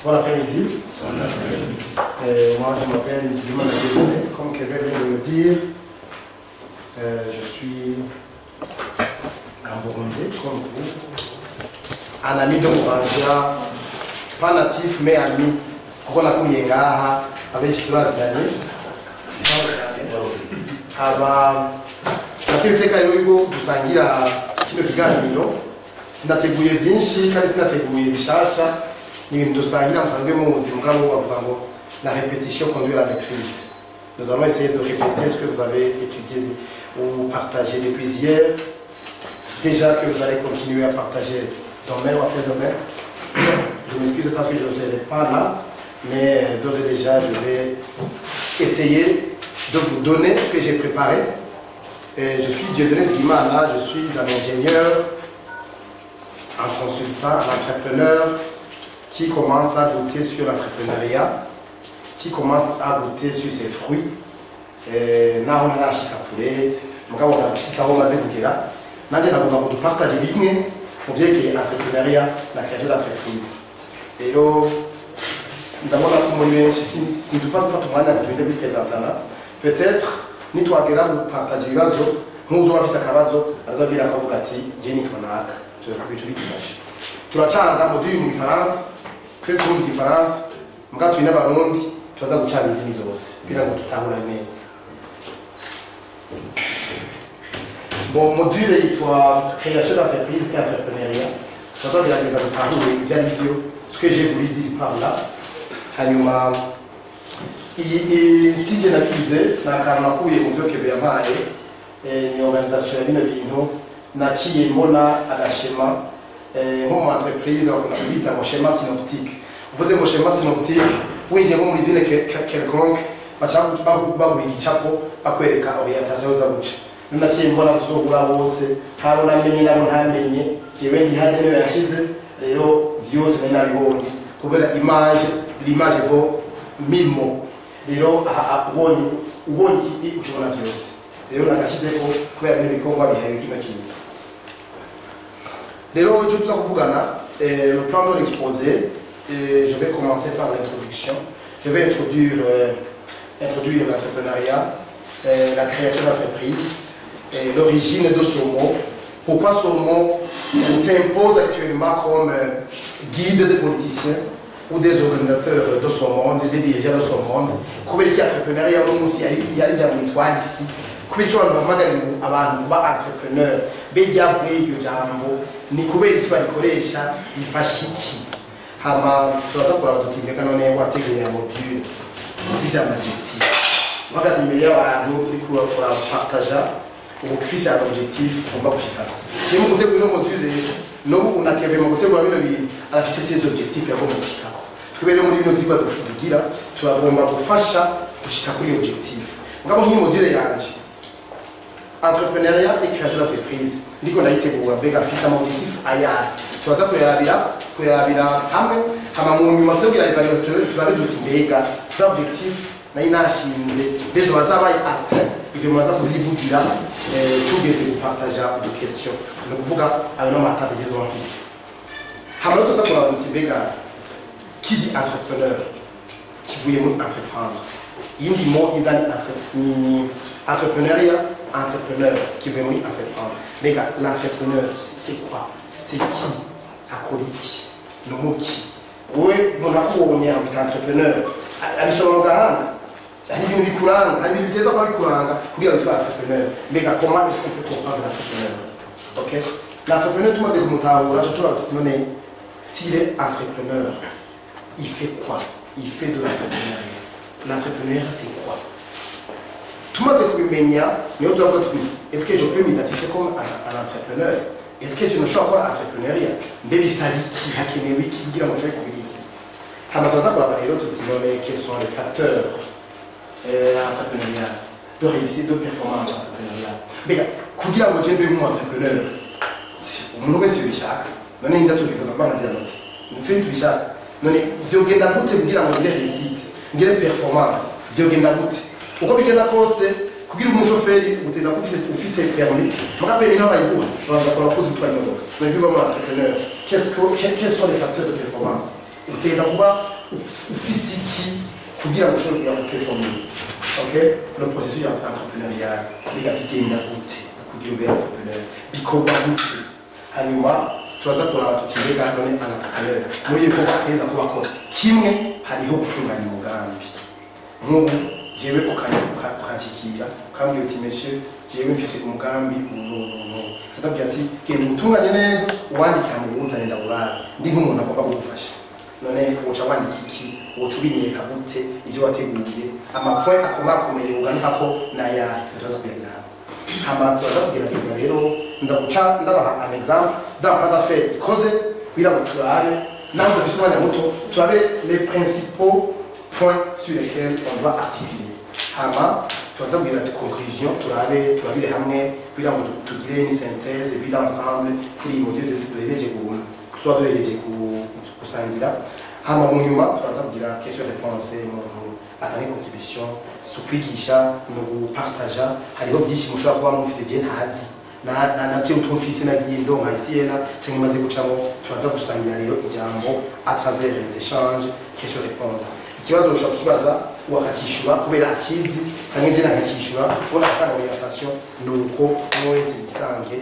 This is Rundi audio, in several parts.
Bon après-midi. Bon après-midi. Moi, je m'appelle Nzigimana Dieudonné, comme Kevin vient de le dire. Je suis un Burundais, comme vous. Un ami de Muramvya, pas natif, mais ami. Kuko nakuriye ngaha, abenshi turaziranye. Aba natewe iteka rero yuko dusangira kino kiganiro. Sinateguye byinshi kandi sinateguye bishasha, ni ibintu dusangira musanzwe muzi, mugabo bavuga ngo la répétition conduit à la maîtrise. Nous allons essayer de répéter ce que vous avez étudié ou partagé depuis hier. Déjà que vous allez continuer à partager demain ou après-demain. Je m'excuse parce que je ne serai pas là, mais d'ores et déjà, je vais essayer de vous donner ce que j'ai préparé. Et je suis Dieudonné Nzigimana, je suis un ingénieur, un consultant, un entrepreneur qui commence à goûter sur l'entrepreneuriat, qui commence à goûter sur ses fruits. Naho ntarashika kure, mugabo ndafise aho maze kugera, nanje nagomba ngo dupartage bimwe mu vyerekeye entrepreneuriat na création d'entreprise. Rero ndabona ko muri benshi ntiduva gufata umwanya ngo tugende kwipresentana. Peut-être nitwagera gupartage ibibazo, nk'uzoba afise akabazo arazabwira akavuga ati je nitwa naka, turakwica bidufashe. Turacanga mu duri mu Gifaransa, twese mu Gifaransa, muga turi n'Abarundi, turaza gucanga indimi zose kugira ngo tutahure neza. Bon, module yitwa création d'entreprise et entrepreneuriat. Turaza gutahure ibyo ari byo, ce que j'ai voulu dire par là. Hanyuma iyi sije nabigize ni akantu nakuye mu byo Kevin yampaye, ni organisation ya bino bintu. Naciye mbona agashema nko mu entreprise bakunda kubita ngo schéma synoptique. Uvuze ngo schéma synoptique, winjiye nko muri zine quelconque, baca baguha igicapo bakwereka orientation za guca. Naciye mbona tuzohura bose, habo namenye nabo ntamenye, jewe ndi hajya niyo yashize. Rero vyose nari nabibonye kubera image, l'image vaut mille mots. Rero ubonye iki ucubona vyose. Rero nagashizeko kubera bino bikorwa bihari kino kintu. Rero icyo tuza kuvugana, le plan de l'exposé, je vais commencer par l'introduction. Je vais introduire l'entrepreneuriat, la création d'entreprise, l'origine de ce mot, pourquoi ce mot s'impose actuellement comme guide des politiciens ou des organisateurs de ce monde, des dirigeants de ce monde. Kubera iki entrepreneuriat uno munsi yari ijambo ritwara isi, kubera iki abantu bahamagara abantu ba entrepreneur, mbe ryavuye iryo jambo ni kubera iki barikoresha, rifasha iki? Hama turaza kuraba duti mbega none wateguye ya module ufise ama objectif, uhagaze imbere y'abantu uriko urapartaja, uba ufise ama objectif ugomba gushikako. Je mu gutegura ino module n'ubu unakeve mu gutegura bino bintu arafise ses objectifs yagomba gushikako. Twebwe rero muri bino vyigwa tugira turagomba gufasha gushika kuri objectif. Mugabo nk'iyi module yanje entrepreneuriat et création d'entreprise ndiko ndayitegura, mbega mfise ama objectif ayahe? Turaza kuyarabira hamwe, hama mu nyuma tuzogira evaluation, tuzabe duti mbega za objectif nari nashinze mbese bazabaye atteint. Ivyo mubaza kuvyivugira tugeze gupartaja udu question, ni ukuvuga ayo no matata ageze mfise. Hama rero tuza kuraba duti mbega qui dit entrepreneur kivuye muri entreprendre, iyindi mot iza ni entrepreneuriat, entrepreneur kivuye muri entreprendre. Mbega l'entrepreneur c'est quoi, c'est qui, akora iki, ni umuki? Wowe umuntu akubonye akwita entrepreneur, abisoma mu gahanga, hari ibintu bikuranga, hari ibintu biteza kuba bikuranga kugira ngo ube entrepreneur. Mbega comment est-ce qu'on peut comprendre l'entrepreneur? Ok, l'entrepreneur tumaze kumutahura, turaba tuti none s'il est entrepreneur, il fait quoi? Il fait de l'entrepreneuriat. L'entrepreneuriat c'est quoi? Tumaze kubimenya niho turavuga tuti est-ce que je peux m'identifier comme un entrepreneur? Est-ce que je nshobora gukora entrepreneuriat? Mbe bisaba iki? Hakenewe iki kugira ngo nshobore kubigisisa? Hama turaza kuraba rero tuti none quels sont les facteurs entrepreneurial, de réussite, de performance entrepreneuriale. Mbega kugira ngo je mbe umu entrepreneur, umuntu wese yobishaka, none nda tubivuza kwa nzira nzi tubishaka, none vyogenda gute kugira ngo ngire réussite, ngire performance, vyogenda gute? Uko bigenda kose kugira umushoferi uteza ko ufise permis, muga permis naho bayiguha babanza kuraba ko uzi gutwara imodoka. None biba mu entrepreneur, quels sont les facteurs de performance? Utegereza kuba ufise iki kugira ngo ushobore kugira ngo performer? Ok, le processus entrepreneurial biga bigenda gute kugira ube entrepreneur? Bikorwa gute? Hanyuma turaza kuraba tuti: mbega none un entrepreneur muri ibyo bikorwa ateza kuba akora, kimwe hariho gutunganya umugambi. Nk'ubu jewe ukanshikira ukambwira uti: "Monsieur, jewe mfise umugambi ubu." Ndabwira ati: "Genda utunganye neza, uwandike, hama uwunzane ndawurabe." Ndi nk'umuntu agomba kugufasha, none woca wandika iki? Woca ubinyereka gute ivyo wateguye? Ama points akomakomeye ugaruka ko nayahe? Turaza kuyagira hamwe. Hama turaza kugerageza rero, nza guca ndabaha un exemple d'un plan d'affaires ikoze kugira ngo turabe, naho dufise umwanya muto, turabe les principaux points sur lesquels on doit articuler. Hama turaza kugira conclusion, turabe, turabire hamwe kugira ngo tugire une synthèse, vue d'ensemble kuri iyi module duhereje tuba duhereje gusangira. Hama mu nyuma turaza kugira question réponse, umuntu atange contribution. Si ukwigisha, ni ugupartaja. Hariho byinshi mushobora kuba mufise je ntazi, navyo utumfise nagiye ndonka isiyena canke maze gucamo. Turaza gusangira rero ijambo à travers les échanges, question réponse. Ikibazo ushobora kukibaza, wakakishura kubera akizi, canke je nakakishura kubona atanga orientation. Nuko umwe wese yisange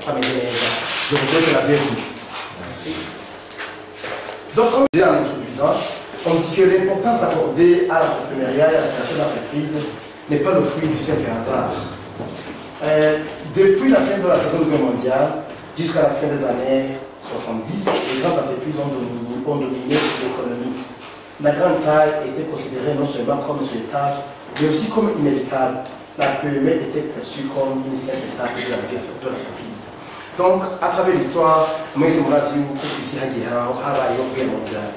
ameze neza. Je vous souhaite la bienvenue. Donc, comme je disais en introduisant, on dit que l'importance accordée à l'entrepreneuriat et à la création d'entreprises n'est pas le fruit du simple hasard. Depuis la fin de la Seconde Guerre mondiale jusqu'à la fin des années 70, les grandes entreprises ont dominé l'économie. La grande taille était considérée non seulement comme souhaitable, mais aussi comme inévitable. La PME était perçue comme une simple étape de la vie de l'entreprise. Donc, à travers l'histoire, mwese murazi yuko ku isi hagiye habayeho guerre mondiale.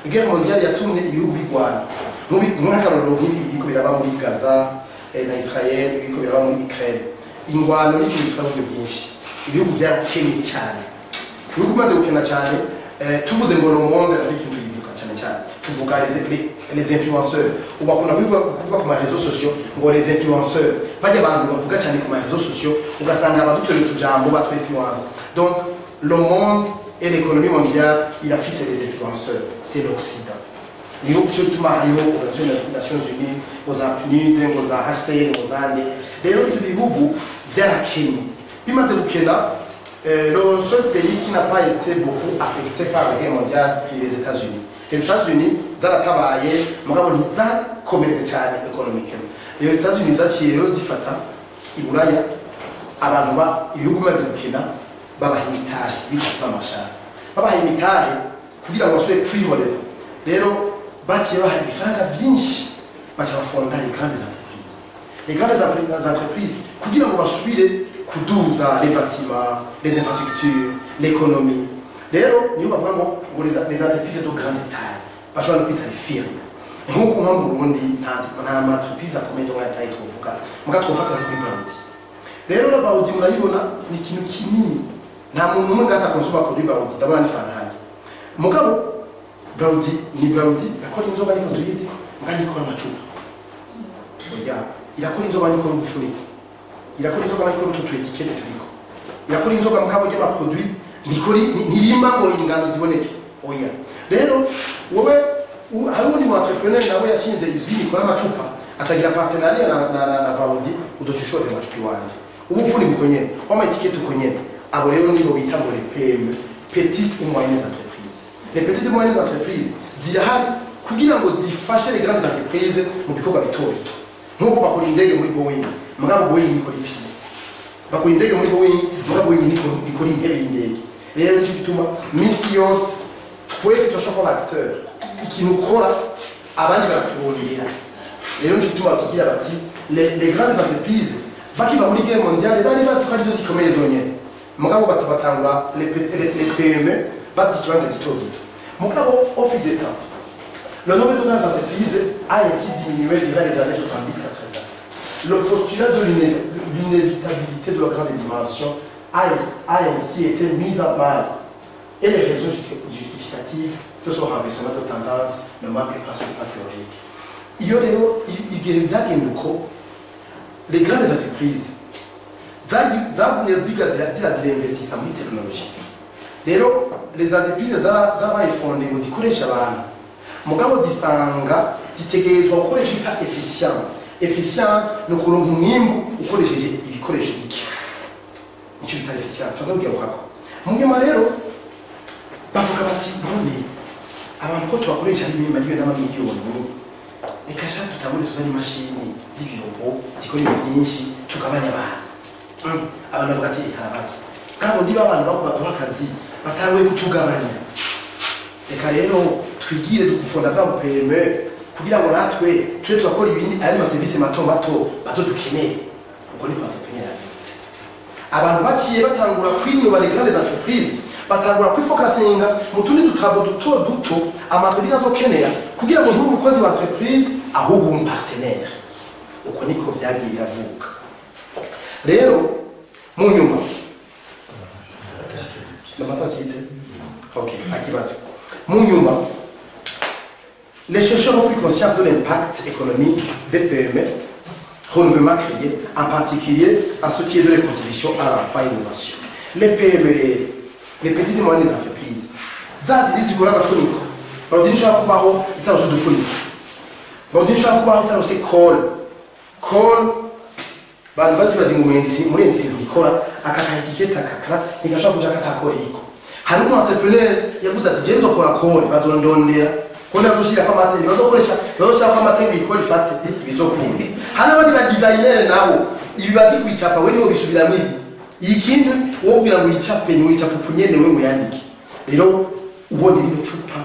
Guerre mondiale yatumye ibihugu bigwana. Nk'akarorero, nk'ibi biriko biraba muri Gaza na Israel, biriko biraba muri Ukraine. Ingwano ni ikintu gitwara uburyo bwinshi. Ibihugu byarakennye cyane. Ibihugu bimaze gukena cyane, tuvuze ngo le monde, Afrique tuyivuga cyane cyane, tuvuga les influenceurs. Ubu bakunda kuvuga ku ma réseaux sociaux ngo les influenceurs, bajya abantu bavuga cyane ku ma réseaux sociaux, ugasanga abadutorera utujambo batwa influence. Donc le monde et l'économie mondiale irafise les influenceurs, c'est l'Occident. Niho cyo gituma hariho Organisation des Nations Unies, ngo za PNUD, ngo za HCR, ngo za nde. Rero ibyo bihugu byarakenye. Bimaze gukena, le seul pays qui n'a pas été beaucoup affecté par la guerre mondiale ni les États-Unis. Les États-Unis zaratabaye, mugabo ntizakomeretse cyane économiquement. Les États-Unis zaciye rero zifata iburaya abantu ba ibihugu bimaze gukena, babaha imitahe bita amashara, babaha imitahe kugira ngo basubire kwihoreza. Rero baciye baha ibifaranga byinshi, baca bafonda les grandes entreprises, les grandes entreprises kugira ngo basubire kuduza les bâtiments, les infrastructures, l'économie. Rero niyo bavuga ngo les entreprises de grande taille, bashobora no kwita les firmes. Nk'uko nko mu Burundi nta ma entreprise akomeye de grande taille twovuga, muga twofata nko kuri Brarudi. Rero la Brarudi murayibona, ni ikintu kinini. Nta muntu umwe ngata konsoma produit Brarudi, ndabona ni fanta hanjye. Mugabo Brarudi ni Brarudi, irakora inzoga niko tuyizi, muga nikora amacupa. Oya, irakora inzoga, nikora ubufuniko, irakora inzoga, nikora utu tu étiquettes turiko, irakora inzoga, mugabo ry'ama produits nikori ntirima ngo ingano ziboneke, oya. Rero wowe hari uwundi mu entrepreneur nawe yashinze usine ikora amacupa, atagira partenariat na Brarudi, uzoca ushorera amacupa iwanje, ubufuniko uko nyene, wama étiquette uko nyene. Abo rero nibo bita ngo les PME, petites ou moyennes entreprises. Les petites et moyennes entreprises zirahari kugira ngo zifashe les grandes entreprises mu bikorwa bito bito. Nk'uko bakora indege muri Boeing, mugabo Boeing ikora ipine. Bakora indege muri Boeing, mugabo Boeing ikora intebe y'indege. Rero nicyo gituma misi yose twese turashobora kuba acteur. Ikintu ukora, abandi barakurondera. Rero nicyo gituma batubwira bati les grandes entreprises bakiva muri guerre mondiale bari bazi ko arizo zikomeye zonyene, mugabo bati batangura les PME, bazi ikibanza gito gito. Mugabo au fil des temps, le nombre de grandes entreprises a ainsi diminué durant les années 70-80. Le postulat de l'inévitabilité de la grande dimension a ainsi été mis en mal et les raisons justificatives de son renversement de tendance ne manquent pas sur le plan théorique. Iyo rero igihe byagenda uko, les grandes entreprises zagumye ziga zirazinvestisa muri technologie. Rero les entreprises zarabaye fondées ngo zikoreshe abantu, mugabo zisanga zitegerezwa gukoresha ita efficience. Efficience ni ukuronka umwimbu ukoresheje ibikoresho bike, nicyo bita efficience. Tuza kugira kwako mu nyuma rero bavuga bati none abantu ko tubakoresha ari miliyoni n'amamiliyoni, reka sha tutangure tuzane imashini z'ibirobo zikora ibintu byinshi, tugabanya abantu. Abantu bavuga ati harabavye bwabo, niba abantu baduha akazi batanguye kutugabanya, reka rero twigire dugufonda bwa PME kugira ngo natwe tube turakora ibindi ari ma service mato mato bazodukeneye. Ubwo niko entrepreneur yavutse. Abantu baciye batangura kwinuba les grandes entreprises, batangura kwifokasinga mu tundi dutabo duto duto ama entreprise azokenera, kugira ngo ntube umukozi wa entreprise ahubwo ube partenaire. Uko niko vyagiye biravuka. Rero mu nyuma n'amatara acitse, ok, akibazo. Mu nyuma, les chercheurs ont pris conscience de l'impact économique des PME renouvellement créées, en particulier en ce qui est de les contributions à l'emploi et l'innovation. Les PME, les petites et moyennes entreprises, za zindi zikora agafuniko, produit nshobora kubaho itarose udufuniko, produit nshobora kubaho itarose colle. Colle bantu bazibaza ngo muri industrie ikora aka ka étiquette akakara ntigashobora kuja katakora iriko. Hari umu entrepreneur yavuze ati je nzokora colle, bazondondera ko ndazoshirako amateni, bazokoresha, bazoshirako amateni ikora ifate bizokunda. Hari abandi ba designer nabo ibi bazi kubicapa, we niho bisubiramwo ibi ikindi wo kugira ngo yicape ni wicape ukunyene we ngo yandike. Rero ubonye rino cupa,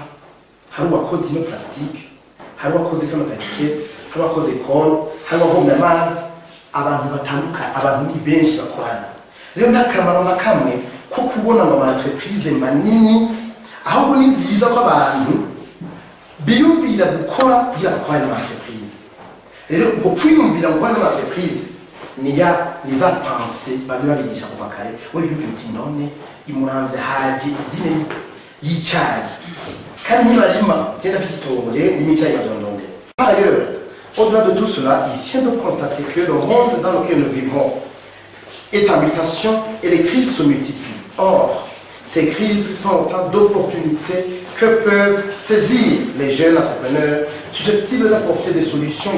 hari uwakoze ino plastique, hari uwakoze kano ka étiquette, hari uwakoze colle, hari uwavomye amazi. Abantu batandukanye, abantu ni benshi bakorana. Rero n'akamaro na kamwe ko kubona ngo ama entreprise manini, ahubwo ni byiza ko abantu biyumvira gukora kugira bakorane n'ama entreprise. Rero ubwo kwiyumvira gukora n'ama entreprise ni ya ni za pensée bamwe babigisha kuva kare. We biyumvira uti none imuramvya haje izine y'icayi kandi ntibarima, genda afise itongo je n'imicayi bazondondera. Par ailleurs, au-delà de tout cela, il tient de constater que le monde dans lequel nous vivons est en mutation et les crises se multiplient. Or, ces crises sont autant d'opportunités que peuvent saisir les jeunes entrepreneurs susceptibles d'apporter des solutions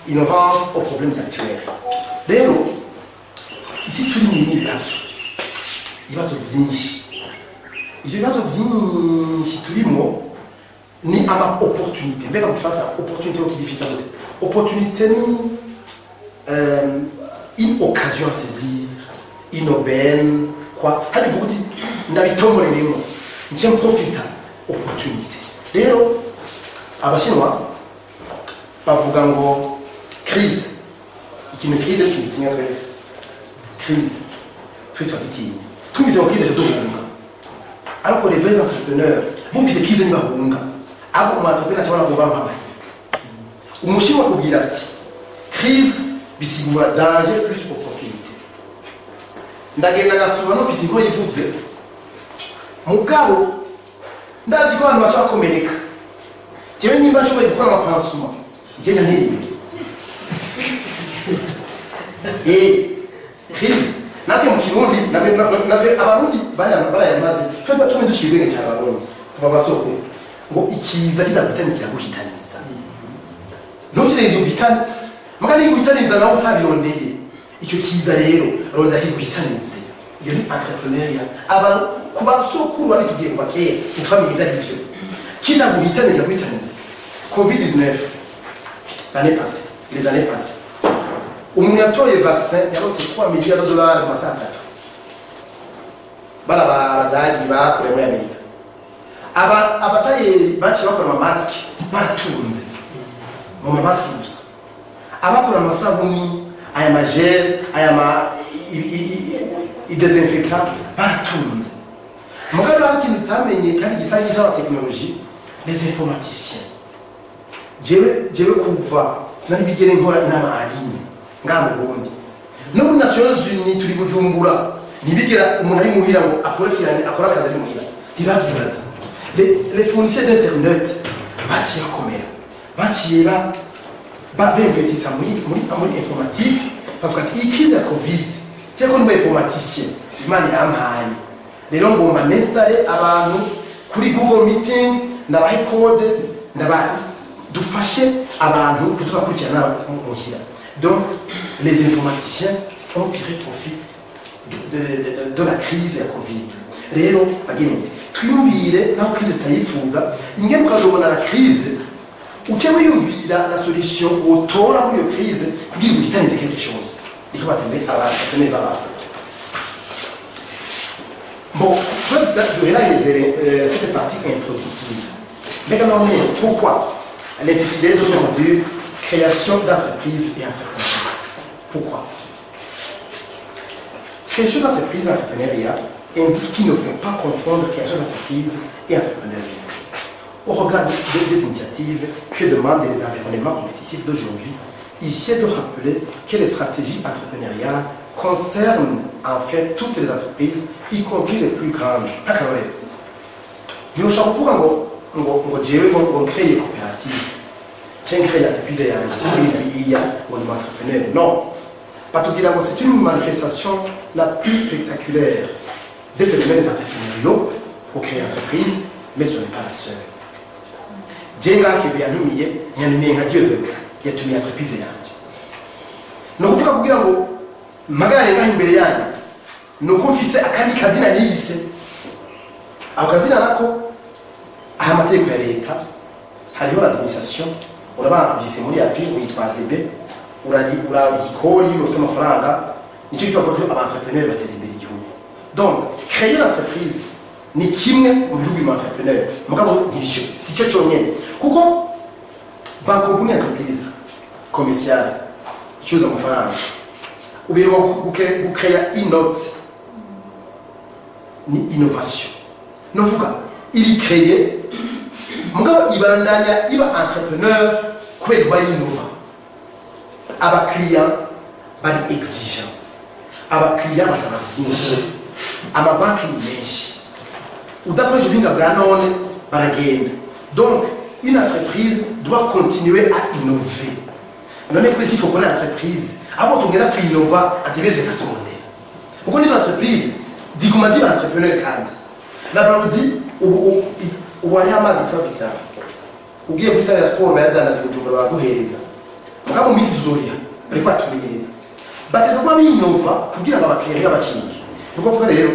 innovantes aux problèmes actuels. Rero, isi turi ni ibibazo, ibibazo byinshi. Ibyo bibazo byinshi turimo ni ama opportunité. Mbega mu Gifaransa opportunité ukidifisa gute? Opportunité ni une occasion à saisir, une aubaine, quoi. Hari uvuga uti ndabitomboreremo nce mprofita opportunité. Rero abashinwa bavuga ngo crise, ikintu crise ni ikintu dutinya twese. Crise twese turagitinya, twumvise ngo crise duhunga, ariko les vrais entrepreneurs bumvise crise ntibahunga. Abo umu entrepreneur ashobora kuba nk'amahirwe. Umushinwa akubwira ati crise bisigura danger plus opportunité. Ndagenda ngasura numvise inko yivuze, mugabo ndazi ko abantu baca bakomereka. Jewe nimba nshoboye gukora ama pansement, njye ntera imbere. Crise natwe mu Kirundi, natwe Abarundi barayamaze, twe tumwe duciye ubwenge cyane Abarundi kuva masoko ngo ikiza kitaguhitana kiraguhitaniza. Ntukizere guhitana, muga ni guhitaniza nawe utabirondeye. Icyo kiza rero ronda higuhitanize. Iyo ni entrepreneuriat. Abantu ku basokuru babitubwiye kuva kera, ntitwamenye ibyo ari byo. Kitaguhitana kiraguhitaniza. Covid-19 l'année passée, les années passées, umuntu yatoye vaccin yaronse 3 milliards de dollars mu masaha 3. Bara abadagi bakorewe muri Amerika, abatayeri baciye bakora ama masque baratunze mu ma masque gusa, abakora amasabuni, aya ma gel, aya ma désinfectant baratunze. Mugabo hari ikintu utamenye kandi gisa n'isaba technologie, les informaticiens. Jewe kuva sinari bigere nkora inama en ligne ngaha mu Burundi no muri Nations Unies turi Bujumbura, ntibigera umuntu ari muhira ngo akurikirane akora akazi ari muhira, ntibavyibaza. Les fournisseurs d'internet baciye bakomera, baciye ba binvestisa muri informatique, bavuga ati iyi crise ya Covid cyangwa ko ndi informaticien, Imana irampaye. Rero ngomba n'installe abantu kuri Google Meeting, ndabahe code, ndaba dufashe abantu kutubakurikirana muhira. Donc les informaticiens ont tiré profit de la crise ya Covid. Rero bagenzi, twiyumvire naho crise tutayifuza, ingene ukazobona la crise uce wiyumvira la solution wotora muri iyo crise kugira ngo uhitanize quelque chose. Niko batembe abantu baba. Bon, duheraheze cette partie introductive. Mais quand on est, pourquoi l'intitulé de ce module création d'entreprise et entrepreneuriat? Pourquoi? Création d'entreprise et entrepreneuriat indique qu'il ne faut pas confondre création d'entreprise et entrepreneuriat. Au regard des initiatives que demandent les environnements compétitifs d'aujourd'hui, ici est de rappeler que les stratégies entrepreneuriales concernent en fait toutes les entreprises, y compris les plus grandes. Akarorero, ntiushobora kuvuga ngo jewe ngo créer coopérative cyangwa créer entreprise yanjye biriya ngo ni entrepreneur. Non, batubwira ngo c'est une manifestation la plus spectaculaire des phénomènes entrepreneuriaux pour créer entreprise, mais ce n'est pas la seule. Je ngaha Kevin yantumiye, ntiyantumiye nka Dieudonné, yatumiye entreprise yanjye. Ni ukuvuga kugira ngo mpagarare ngaha imbere yanyu, ni uko mfise akandi kazina niyise. Ako kazina nako aha amategeko ya leta hariho l'administration, urabanjise muri API witwa AZB, urari ikori urose amafaranga. Nicyo gituma bavuga ko aba entrepreneur bateza imbere igihugu. Donc créer l'entreprise ni kimwe mu bihugu bima entrepreneur, mugabo ntibisho si cyo cyonyine, kuko banque ni entreprise commerciale icuruza amafaranga. Uberwa gucréa inote ni innovation, novuga iri créé, mugabo ibandanya iba entrepreneur kubera iba yinova. Abakiriya bari exigent, abakiriya basaba byinshi, amabanki ni menshi, udakoresha ubuhinga bwa none baragenda. Donc une entreprise doit continuer à innover. None kubera iki twakora entreprise abo tugenda twinova atebeze katurondera, kuko nizo entreprise ziguma ziba entrepreneur. Kandi na Brarudi ubu hariho amazi yitwa Vital, ugiye kuri salle ya sport bayadandaza i Bujumbura baraguhereza, mugabo mu minsi tuzoriha. Bariko baratumenyereza, bateza kuba binova kugira ngo abakiriya ntibabacike. Ni ukuvuga rero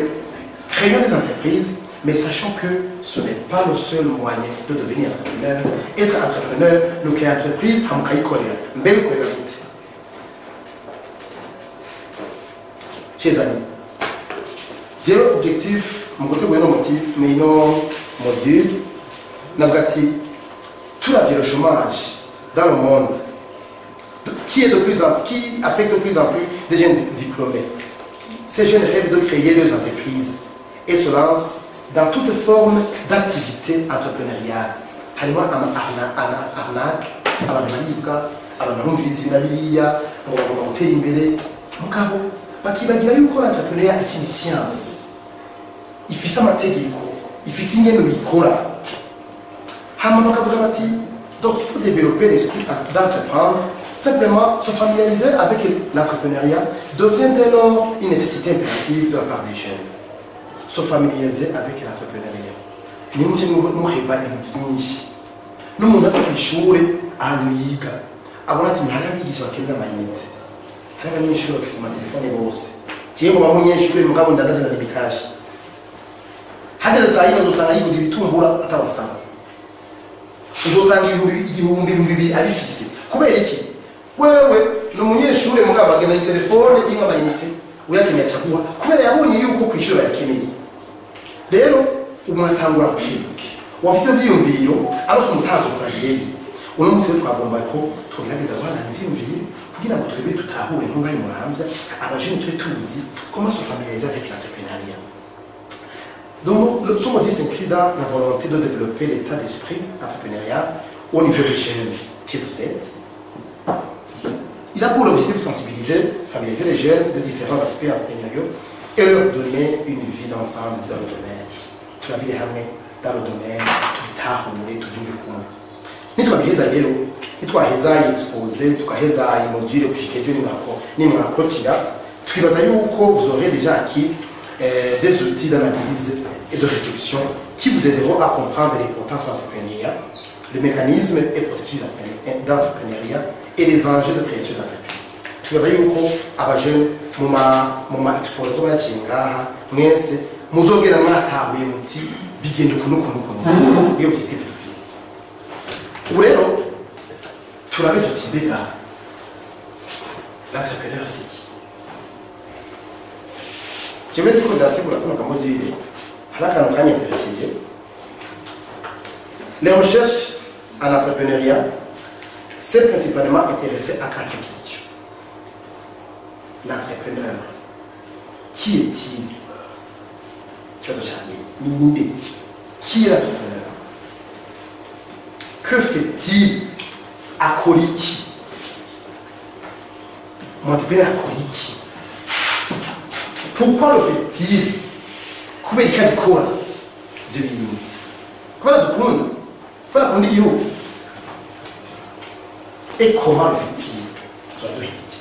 créons des entreprises, mais sachons que ce n'est pas le seul moyen de devenir entrepreneur. Être entrepreneur ni créer entreprise hama ukayikorera. Mbere ukorera gute? Chers amis, jewe objectif mu gutegura ino motif mais ino module, navuga ati turavye le chômage dans le monde qui est de plus en qui affecte de plus en plus des jeunes diplômés. Ces jeunes rêvent de créer leurs entreprises et se lancent dans toute forme d'activité entrepreneuriale. Harimo ama arnaque, abantu baribwa, abantu barumviriza ibi na biriya ngo bagomba gutera imbere, mugabo bakibagira yuko l'entrepreneuriat est une science ifise amategeko, ifise ingene uyikora. Hama bakavuga bati donc il faut développer l'esprit d'entreprendre. Simplement se familiariser avec l'entrepreneuriat devient dès lors une nécessité impérative de la part des jeunes. Se familiariser avec l'entrepreneuriat, nimuce muheva ibintu byinshi. N'umuntu ari ku ishuri ahantu yiga abona ati hari abigisha bakenera ama unités, hari abanyeshuri bafise amatelefone bose, jewe ngo umunyeshuri mugabo ndandazana ibikashi, hageze saa yine uzosanga yigura ibitumbura atabasaba, uzosanga ibihumbi igihumbi, 2000 abifise. Kubera iki? Wewe ni umunyeshuri mugabo agenda telefone imwe ama unités, uyakeneye acaguha kubera yabonye yuko ku ishuri bayakeneye. Rero umuntu atangura bukebuke, wafise ivyiyumviro arose umutazo ukora birebire. Uno munsi rero twagomba ko tugerageza guhanahana ivyiyumviro kugira ngo twebwe tutahure ntungaye muramvya abajene tube tuzi comment se familiariser avec l'entrepreneuriat. Donc, ce module s'inscrit dans la volonté de développer l'état d'esprit entrepreneurial au niveau des jeunes que vous êtes. Il a pour objectif de sensibiliser, familiariser les jeunes de différents aspects entrepreneuriaux et leur donner une vie d'ensemble dans le domaine. Turabire hamwe dans le domaine, tubitahure, tuvyumve kumwe. Nitwabiheza rero, nitwaheza iyi exposé, tukaheza iyi module gushika ejo nimwako nimwakotira, twibaza yuko vous aurez déjà acquis des outils d'analyse et de réflexion qui vous aideront à comprendre l'importance de l'entrepreneuriat, les mécanismes et processus d'entrepreneuriat et les enjeux de création d'entreprise. Twibaza yuko abajene mu ma exposé bayaciye ngaha, mwese muzogera mwatahuye muti bigenda uku n'uku n'uku n'uku. Niyo objectif dufise. Ubu rero turabe tuti: mbega l'entrepreneur, c'est qui? Jewe ndiko ndategura kano ka module, hari akantu kanyinteresheje. Les recherches en entrepreneuriat s'est principalement intéressé à quatre questions. L'entrepreneur, qui est-il? Ikibazo cya mbere ni nde? Qui est l'entrepreneur? Que fait-il? Akora iki? Entrepreneur akora iki? Pourquoi le fait-il? Kubera iki abikora ibyo bintu? Kubera dukunda, kubera akunda igihugu? Et comment le fait-il? Turaduhejeje.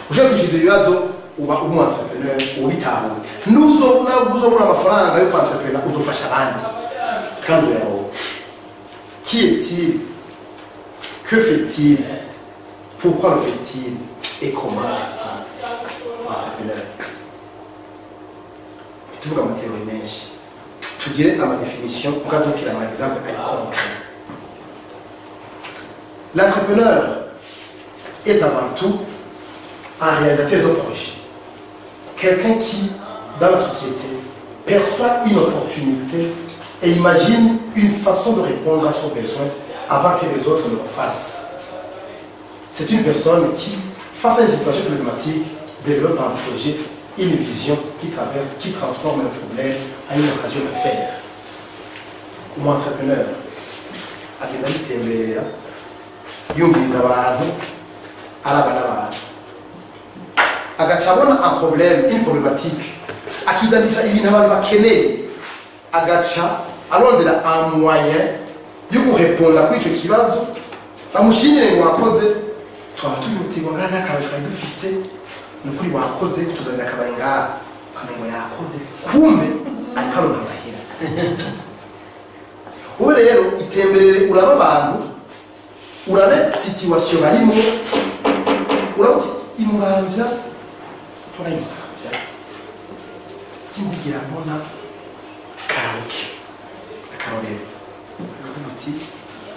Ushaka kwishyura ibyo bibazo, uba umu entrepreneur ubitahuye. Nuzo nabwo uzobura amafaranga yo kwentreprena, uzofasha abandi kandi uyaronka. Qui est-il? Que fait-il? Pourquoi le fait-il? Et comment le fait-il? Entrepreneur. Tuvuga ama théories menshi, tugire ama définitions, mukadukira ama exemples ari concret. L'entrepreneur est avant tout un réalisateur de projet, quelqu'un qui, dans la société, perçoit une opportunité et imagine une façon de répondre à son besoin avant que les autres ne le fassent. C'est une personne qui, face à une situation problématique, développe un projet, une vision qui traverse, qui transforme un problème en une occasion de faire. Umu entrepreneur agenda yitemberera, yumviriza abantu, araba n'abantu, agaca abona un problème, une problématique, akidentifia ibintu abantu bakeneye, agaca arondera un moyen yo gureponda kuri ico kibazo. Bamushimire ngo wakoze, twaba tubihutirwa ngaha n'akabari twari dufise, ni ukuri wakoze kutuzanira akabari ngaha, ukamengo yakoze, kumbe ariko aronka amahera. Wowe rero itemberere, urabe abantu, urabe situation barimo, urabe uti imuramvya mpora imuramvya sindigira mbona karaoke. Akarorero, ukavuga uti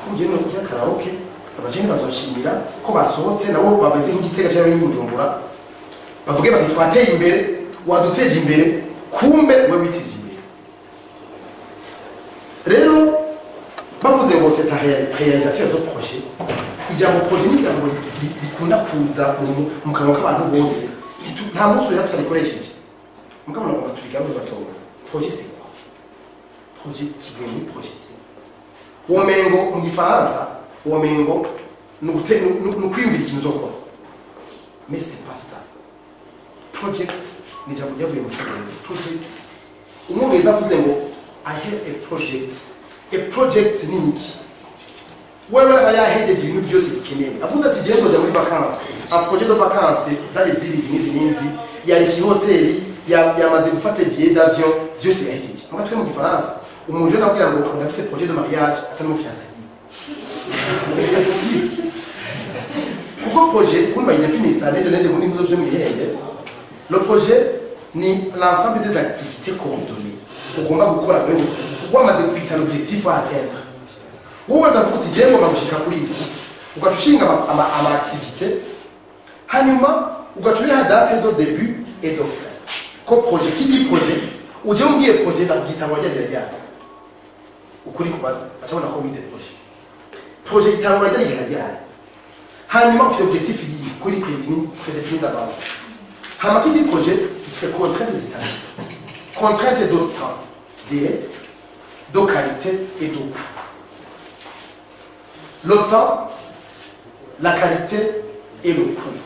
ko ugiye no kurya karaoke, abajene bazonshimira ko basohotse, nabo bameze nk'igitega cyangwa nk'Ibujumbura, bavuge bati twateye imbere, waduteje imbere, kumbe we witeje imbere. Rero bavuze ngo c'est un réalisateur de projet, ijambo projet ni ijambo rikunda kuza mu kanwa k'abantu bose. Nta munsi uriya tutarikoresheje, mugabo nagomba turigarure gatoya. Projet, c'est quoi? Projet kivuye muri projeter. Womengo mu gifaransa, womengo ni ukwiyumvira ikintu uzokora, mais c'est pas ça. Project ni ijambo ryavuye mu Cyongereza. Project, Umwongereza avuze ngo "I have a project", a project ni iki? Wewe aba yahejeje ibintu byose bikenewe. Avuze ati jewe nzoja muri vacances, un projet de vacances dans les îles izi n'izi n'izi, yarishe hoteli, yamaze gufata billet d'avion, byose yahejeje. Muga twe mu gifaransa, umuntu jeune abwira ngo ndafise projet de mariage, atari mu fiançailles, c'est impossible. Kuko projet, ukuntu bayidefinisa nejo nejo muri nzo byo mwihende, le projet ni l'ensemble des activités coordonnées ugomba gukora wewe wamaze gufixa l'objectif à atteindre. Wowe ubanza kuvuga uti jewe ngomba gushika kuri iki, ugaca ushinga ama activités, hanyuma ugaca uriha date de début et de fin. Ko projet, qui dit projet, uje umbwiye projet, ndakubwita ngo ryari ryari, ukuri kubaza bacabona ko wize projet. Projet itangura ryari, igera ryari, hanyuma ufite objectif yiyi kuri prédéfini, prédéfini d'avance. Hama qui dit projet ifise contrainte zitatu: contrainte de temps, délai, de qualité et de coût. Le temps, la qualité et le coût.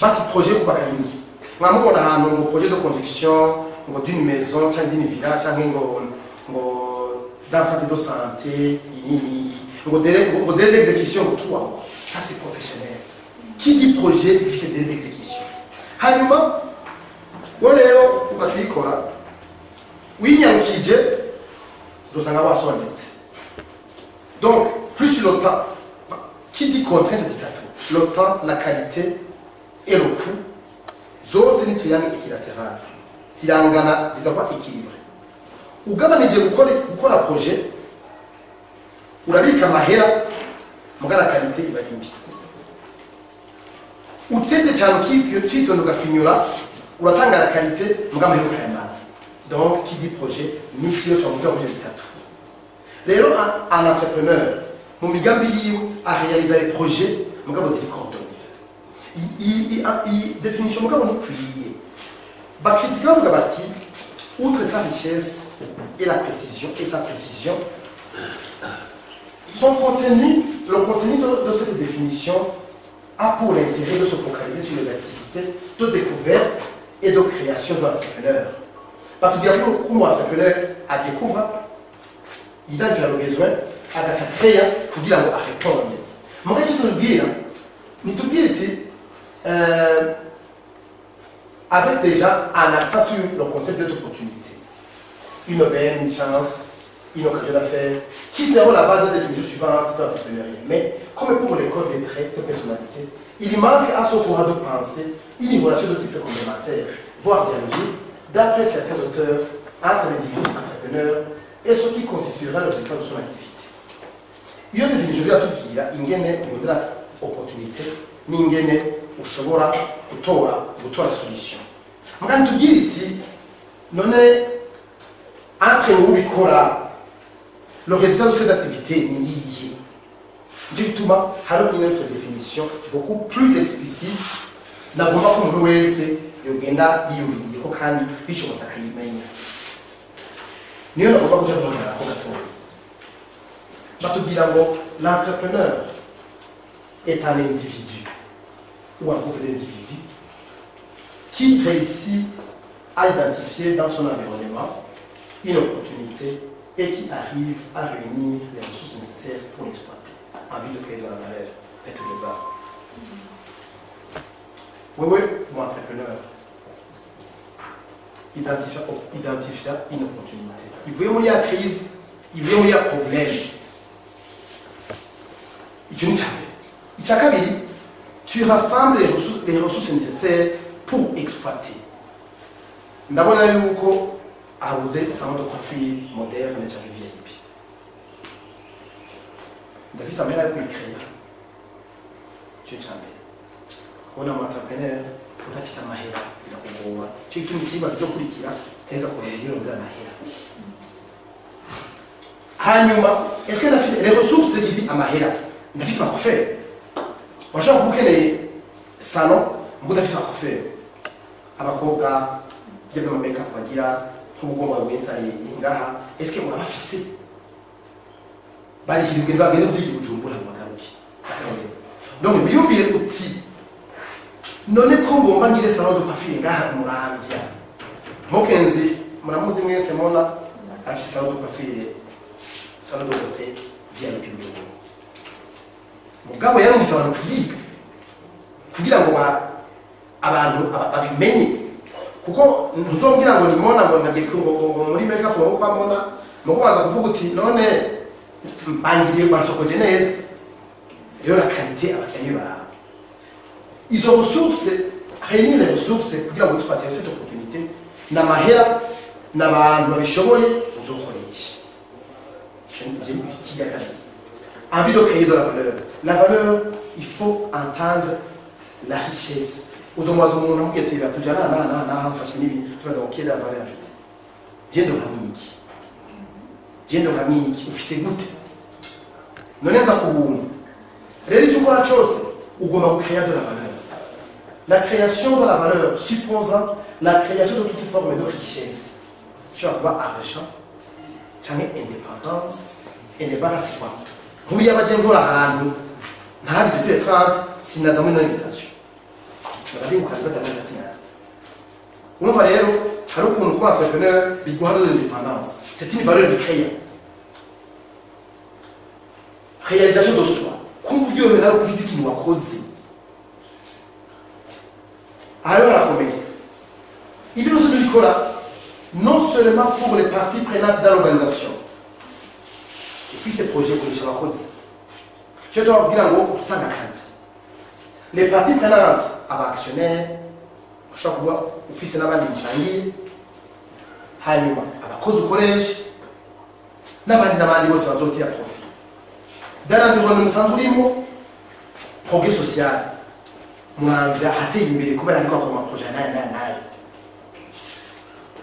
Basi projet yo kubaka inzu, mwamubona ahantu ngo projet de construction ngo d'une maison cyangwa d'une villa cyangwa ngo dans centre de santé iyi n'iyi, ngo délai d'exécution ngo 3 mois. Ça, c'est professionnel. Qui dit projet ifise délai d'exécution. Hanyuma Wowe rero ugaca uyikora winyarukije, uzosanga wasondetse. Donc plus le temps, qui dit contrainte zitatu, le temps, la qualité et le coût, zose ni triangle équilatéral, zirangana, ziza kuba équilibré. Ugabanije gukora projet, urabika amahera, muga la qualité iba ari mbi. Utete cyane ukitonda ugafinyura, uratanga la qualité, muga amahera ukayamara. Donc qui dit projet, misi yose wamuja muri bitatu. Rero un entrepreneur mu migambi yiwe arealiza les projets mugabo ziri coordonnées. I définition mugabo ntikwiye. Bakritika bavuga bati outre sa richesse et la précision et sa précision, son contenu, le contenu de cette définition a pour l'intérêt de se focaliser sur les activités de découverte et de création de l'entrepreneur. Batubwira ko umu entrepreneur adécouvre, identifie le besoin, agaca créa kugira ngo aréponde. Muga icyo tubwira, nitubwire iti avec déjà un accent sur le concept d'opportunité, une aubaine, une chance, une occasion d'affaires, qui seront la base de la définition suivante de l'entrepreneuriat. Mais, comme pour l'école des traits de personnalité, il manque à ce courant de pensée une relation de type complémentaire, voire dialogique, d'après certains auteurs, entre l'individu entrepreneur et ce qui constituera le résultat de son activité. Iyo définition iratubwira ingene urondera opportunité n'ingene ushobora gutora solution. Mugani tubwira iti none entre wowe ubikora, le résultat de cette activité ni iyihe? Nicyo gituma hari une autre définition beaucoup plus explicite nagomba ko umuntu wese yogenda yiyumviriye ko kandi bishobotse akayimenya. Niyo nagomba kuja guhagararako gatoya. Batubwira ngo l'entrepreneur est un individu ou un groupe d'individus qui réussit à identifier dans son environnement une opportunité et qui arrive à réunir les ressources nécessaires pour l'exploiter en vue de créer de la valeur et tous les arts. Oui, mon entrepreneur, identifia une opportunité. Il veut y a crise, il veut y a problème. Tu rassembles les ressources nécessaires pour exploiter. Ndabona yuko abuze salon de coiffure moderne cyangwa VIP. Ndafise amahera yo kuyikreya. Icyo cya mbere. Kubona umu entrepreneur udafise amahera birakugora. Icyo gituma icyigwa kizokurikira teza kurondera irondera amahera. Hanyuma, est-ce que ndafise les ressources qui dit amahera? Ndafise ama coiffeur. Washobora kuba ukeneye salon ngo udafise ama coiffeur. Abakobwa byo ama make up bagira nk'ubugomba bw'installer ngaha, est-ce que urabafise? Barihirwe bagende kuvyiga i Bujumbura ngo bagaruke. Donc wiyumvire uti none ko ngomba ngire salon de coiffure ngaha Muramvya. Mokenzi muramuzi mwese mona arafise salon de coiffure, salon de beauté VIP Bujumbura. Mugabo yarumvise abantu kuvyiga kugira ngo abantu babimenye, kuko ntuzombwira ngo ni mona ngo nagiye ngo muri make up ngo kwa mona, mugo baza kuvuga uti none mbangiriye basokoje neza. Rero la qualité abakiriya baraba. Izo ressources, réunir les ressources kugira ngo exploiter cette opportunité, n'amahera n'abantu babishoboye uzokoresha. Icyo ni ikiga kabiri. Envie de créer de la valeur. La valeur, il faut entendre la richesse. Uzomubaza umuntu amubwira ati tuja na na na na mfashe n'ibi, tubaza ngo quelle est la valeur ajoutée? Je ndo nkamwiki. Je ndo nkamwiki, ufise gute? None nza kubuntu. Rero icyo ukora cyose ugomba gucréer de la valeur. La création de la valeur supposant la création de toute forme de richesse. Ushobora kuba argent canke indépendance. Indépendance c'est quoi? Nk'ubu iyo abaje nkora ahantu ntabize turi 30 sinaza muri invitation. Bari mu kazi batamenya sinaza. Urumva rero hari ukuntu kuba entrepreneur biguha de l'indépendance. C'est une valeur de créer. Réalisation de soi. Kumva uryohewe nawe kuvuza ikintu wakoze. Aha rero harakomeye. Ibyo Ubikora non seulement pour les parties prenantes dans l'organisation. Ufise projet ukoresha abakozi, cyo tubabwira ngo utanga akazi, les parties prenantes, aba actionnaires, ushobora kuba ufise n'abandi musangiye, hanyuma abakozi ukoresha n'abandi n'abandi bose bazotira profit dans l'environnement musanzwe urimo. Progrès social, Muramvya hateye imbere kubera ariko akora amaprojet nayo nayo nayo.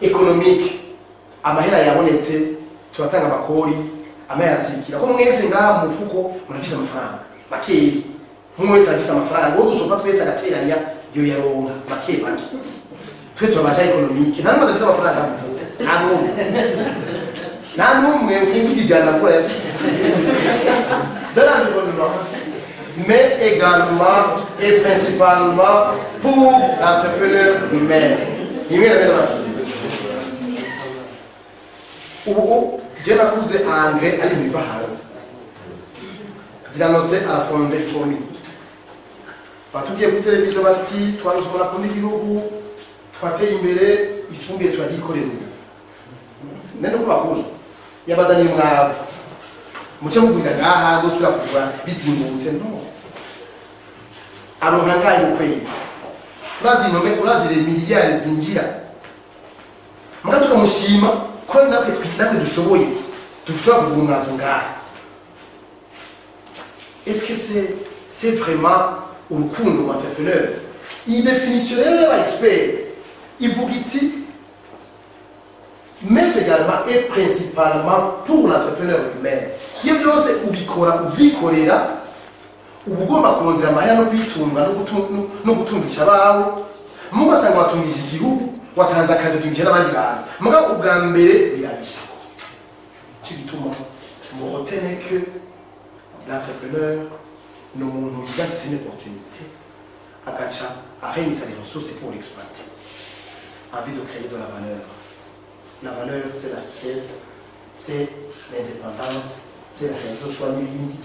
Économique, amahera yabonetse, turatanga amakori, amahera asikira ko mwese ngaha mu mufuko murafise amafaranga makeyi. Umwe wese arafise amafaranga, uwo dusopa twese agateranya yo yaronka make make. Twe turabaja économique, nta n'umwe adafise amafaranga mu mufuko, nta n'umwe, nta n'umwe ufite 100 akora yafise. Dans l'environnement, mais également et principalement pour l'entrepreneur lui-même. Imwe na bene bati ubu je nakuze engrais ari biva hanze, ziranotse arafonze fomi, batubwiye kuri televiziyo bati twarose umuntu akunda igihugu, twateye imbere, ifumbire turaryikorera ubu. None ko bakuru yabazaniye umwavu, muce mugurira ngaha, gusubira kugura bizimbutse. No aronka ngayo ukwezi, urazi inome, urazi les miliyari zinjira, muga tukamushima ko natwe dushoboye, dushobora kugura umwavu ngaha. Est-ce que c'est vraiment urukundo mu entrepreneur? Iyi définition rero y'aba expert ivuga iti mais également et principalement pour l'entrepreneur lui-même. Iyo byose ubikora uvyikorera, uba ugomba kurondera amahera no kwitunga no gutungisha abawe, mugo asanga watungishije igihugu, watanze akazi, utungishije n'abandi bantu, mugabo ubwa mbere birabisha. Cyo gituma mu retenez que l'entrepreneur ni umuntu yigatse une opportunité, agaca aréunissa les ressources pour l'exploiter, envie de créer de la valeur. La valeur, c'est la richesse, c'est l'indépendance, c'est la réalité de choix n'ibindi.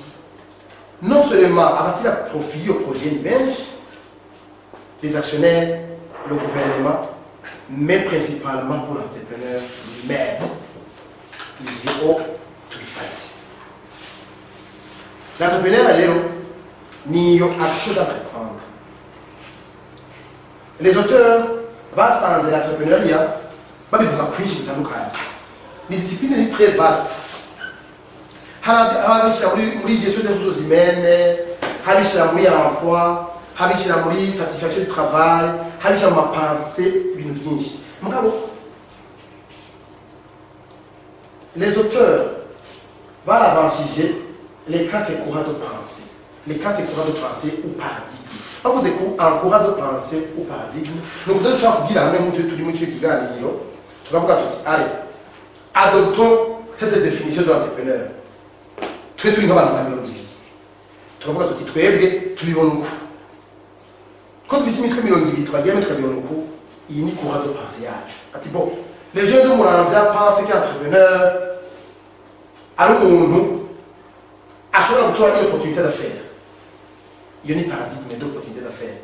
Non seulement à partir de profit au projet ni benshi, les actionnaires, le gouvernement, mais principalement pour l'entrepreneur lui-même. Ivyo tubifate. L'entrepreneur rero niyo action d'entreprendre. Les auteurs basanze l'entrepreneuriat babivuga kwinshi bitandukanye, ni discipline ni très vaste. Hari ababishyira muri gestion des ressources humaines, habishyira muri emploi, habishyira muri satisfaction du travail, habishyira mu mapensées, ibintu byinshi. Mugabo les auteurs baravanshije les quatre courants de pensée, les quatre courants de pensée ou paradigme. Bavuze ko un courant de pensée ou paradigme ni ukuvuga dushobora kubwira hamwe nk'utu turi muri icyo kiganiro, tukavuga tuti: "Allez, adoptons cette définition de l'entrepreneur." Twe turi nk'abantu nka 20, tukavuga tuti twebwe tubibona uku, ko dufise imitwe 20, twagiye tukabibona uku, iyi ni courant de pensée yacu. Ati bon, les jeunes de Muramvya pensent qu'entrepreneur ari umuntu ashobora gutora une opportunité d'affaires. Iyo ni paradigme d'opportunité d'affaires.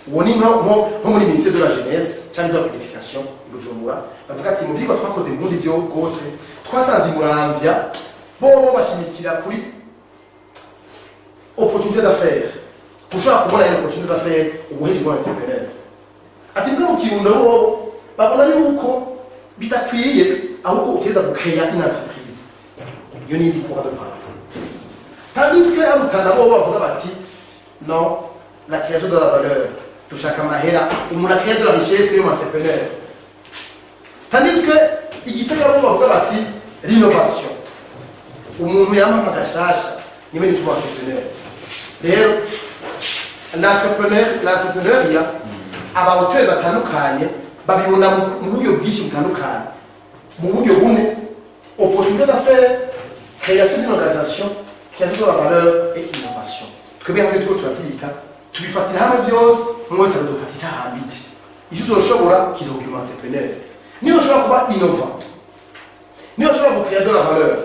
Uwo ni nko muri ministère de la Jeunesse cyangwa de la Planification i Bujumbura, bavuga ati mu vyigwa twakoze mu bundi vyo rwose twasanze i Muramvya bo bashimikira kuri opportunité d'affaires, ushobora kubona une opportunité d'affaires ubuheje bwa entrepreneur. Ati mbere mu Kirundo bobo babona yuko bidakwiye, ahubwo uteza gucréer une entreprise. Iyo ni indi courant de pensée. Tandis que à Rutana bo bavuga bati non, la création de la valeur, dushaka amahera, umuntu acréer de la richesse niyo entrepreneur. Tandis que i Gitega bo bavuga bati l'innovation, umuntu yampa agashasha niwe nitwa entrepreneur. Rero l'entrepreneuriat, aba auteurs batandukanye babibona mu buryo bwinshi butandukanye, mu buryo bune: opportunité d'affaires, création d'une organisation, création de la valeur et innovation. Twebwe hamwe turiko turavyiga, tubifatira hamwe vyose, umwe wese akazofata ico ahambije. Icyo uzoshobora kizokugira umu entrepreneur. Niyo ushobora kuba innovant, niyo ushobora gucréer de la valeur,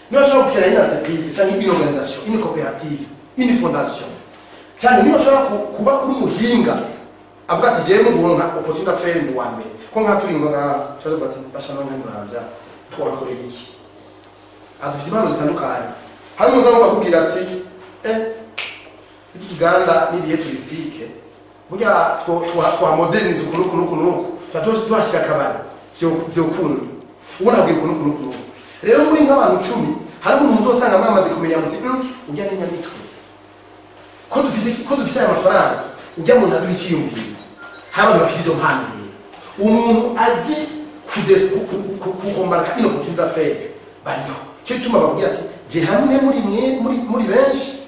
niyo ushobora gucréer une entreprise cyangwa une organisation, une coopérative, une fondation, cyane niba ushobora kuba uri umuhinga avuga ati jewe mu guronka opportunité d'affaires mu wa mbere. Ko nka turi ngo nka cyazo bati basha no nkamurambya twakorera iki? Adufite impano zitandukanye. Hari umuntu agomba kubwira ati iki kiganda ni lieu touristique. Burya twa modernize ukuntu ukuntu ukuntu tuhashyira akabari vyo kuntu. Ubu nabwiye ukuntu ukuntu ukuntu. Rero muri nk'abantu 10 hari umuntu uzosanga mwamaze kumenya muti ujya n'inyamitwe. Ko dufise aya mafaranga ujya mu ntaduha ikiyumviro. Hari abantu bafise izo mpano rero. Umuntu azi kukombarka ino opportunité d'affaires bariho. Cyo gituma bakubwira ati je hamwe muri mwe muri benshi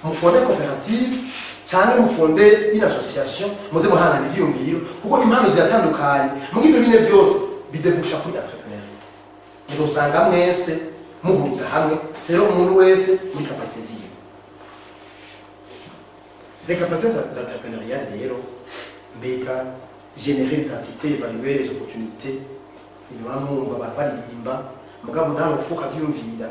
mufonde coopérative cyangwa mufonde une association muze muhanana ivyiyumviro kuko impano ziratandukanye. Mu ivyo bine byose bidebusha kuri entrepreneur. Muzosanga mwese muhuriza hamwe sero umuntu wese muri capacité ziwe. Les capacités entrepreneuriales rero mbega générer l'identité, évaluer les opportunités, ibamwumva abantu baririmba mugabo ndaho ufuka vyumvira.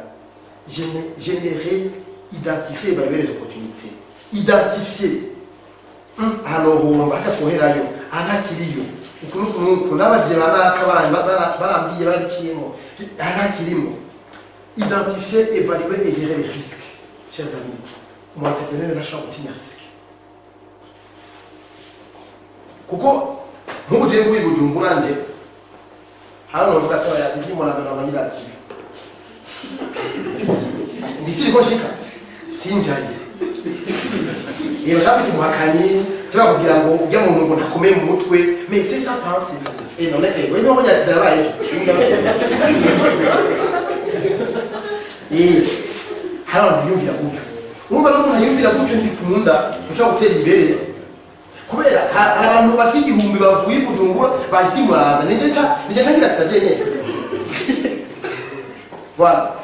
Générer, identifier, évaluer les opportunités. Identifier hano bakatwoherayo anakiriyo ukuntu ukuntu nabajije banaka barambwiye bariciyemo anakirimo. Identifier, évaluer et gérer les risques. Chers amis, umu entrepreneur ntashobora gutinya risque. Kuko nk'ubu jewe mvuye i Bujumbura nje hano bavuga ati oya izi mbona abantu ndisi ko shika sinjaye. Iyo bafite umuhakanyi cyangwa kugira ngo ujya mu ngo ntakomeye mu mutwe, mais c'est ça pensée. Et non eh we no ati dabaye ejo. Hari abantu biyumvira gutyo. Urumva rero umuntu yumvira gutyo ntibikunda ushobora gutera imbere. Kubera hari abantu bashika igihumbi bavuye i Bujumbura bahise Muramvya nije ngira sitaje nyene. Voilà.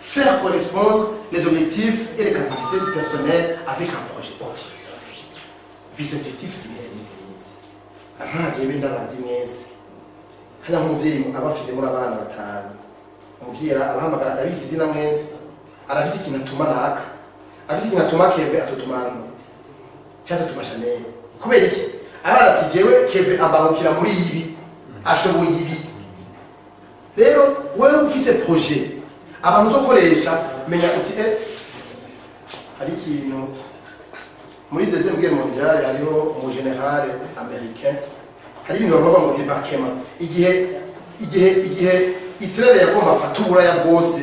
Faire correspondre les objectifs et les capacités du personnel avec un projet. Ok. Vis objectif zimize. Aha jewe ndabazi mwese. Hanya nk'umuvyeyi aba afise muri abana batanu. Umuvyeyi abahamagara abisi izina mwese. Arafise ikintu atuma naka. Afise ikintu atuma Keve atutumana. Cyangwa atuma Chanel. Kubera iki? Arazi ati jewe Keve ambangukira muri ibi. Ashoboye ibi. Rero wewe ufise projet abantu uzokoresha menya uti hari ikintu muri deuxième guerre mondiale hariho umu général américain hari ibintu bavuga ngo débarquement igihe Hitler yagomba afata uburaya bwose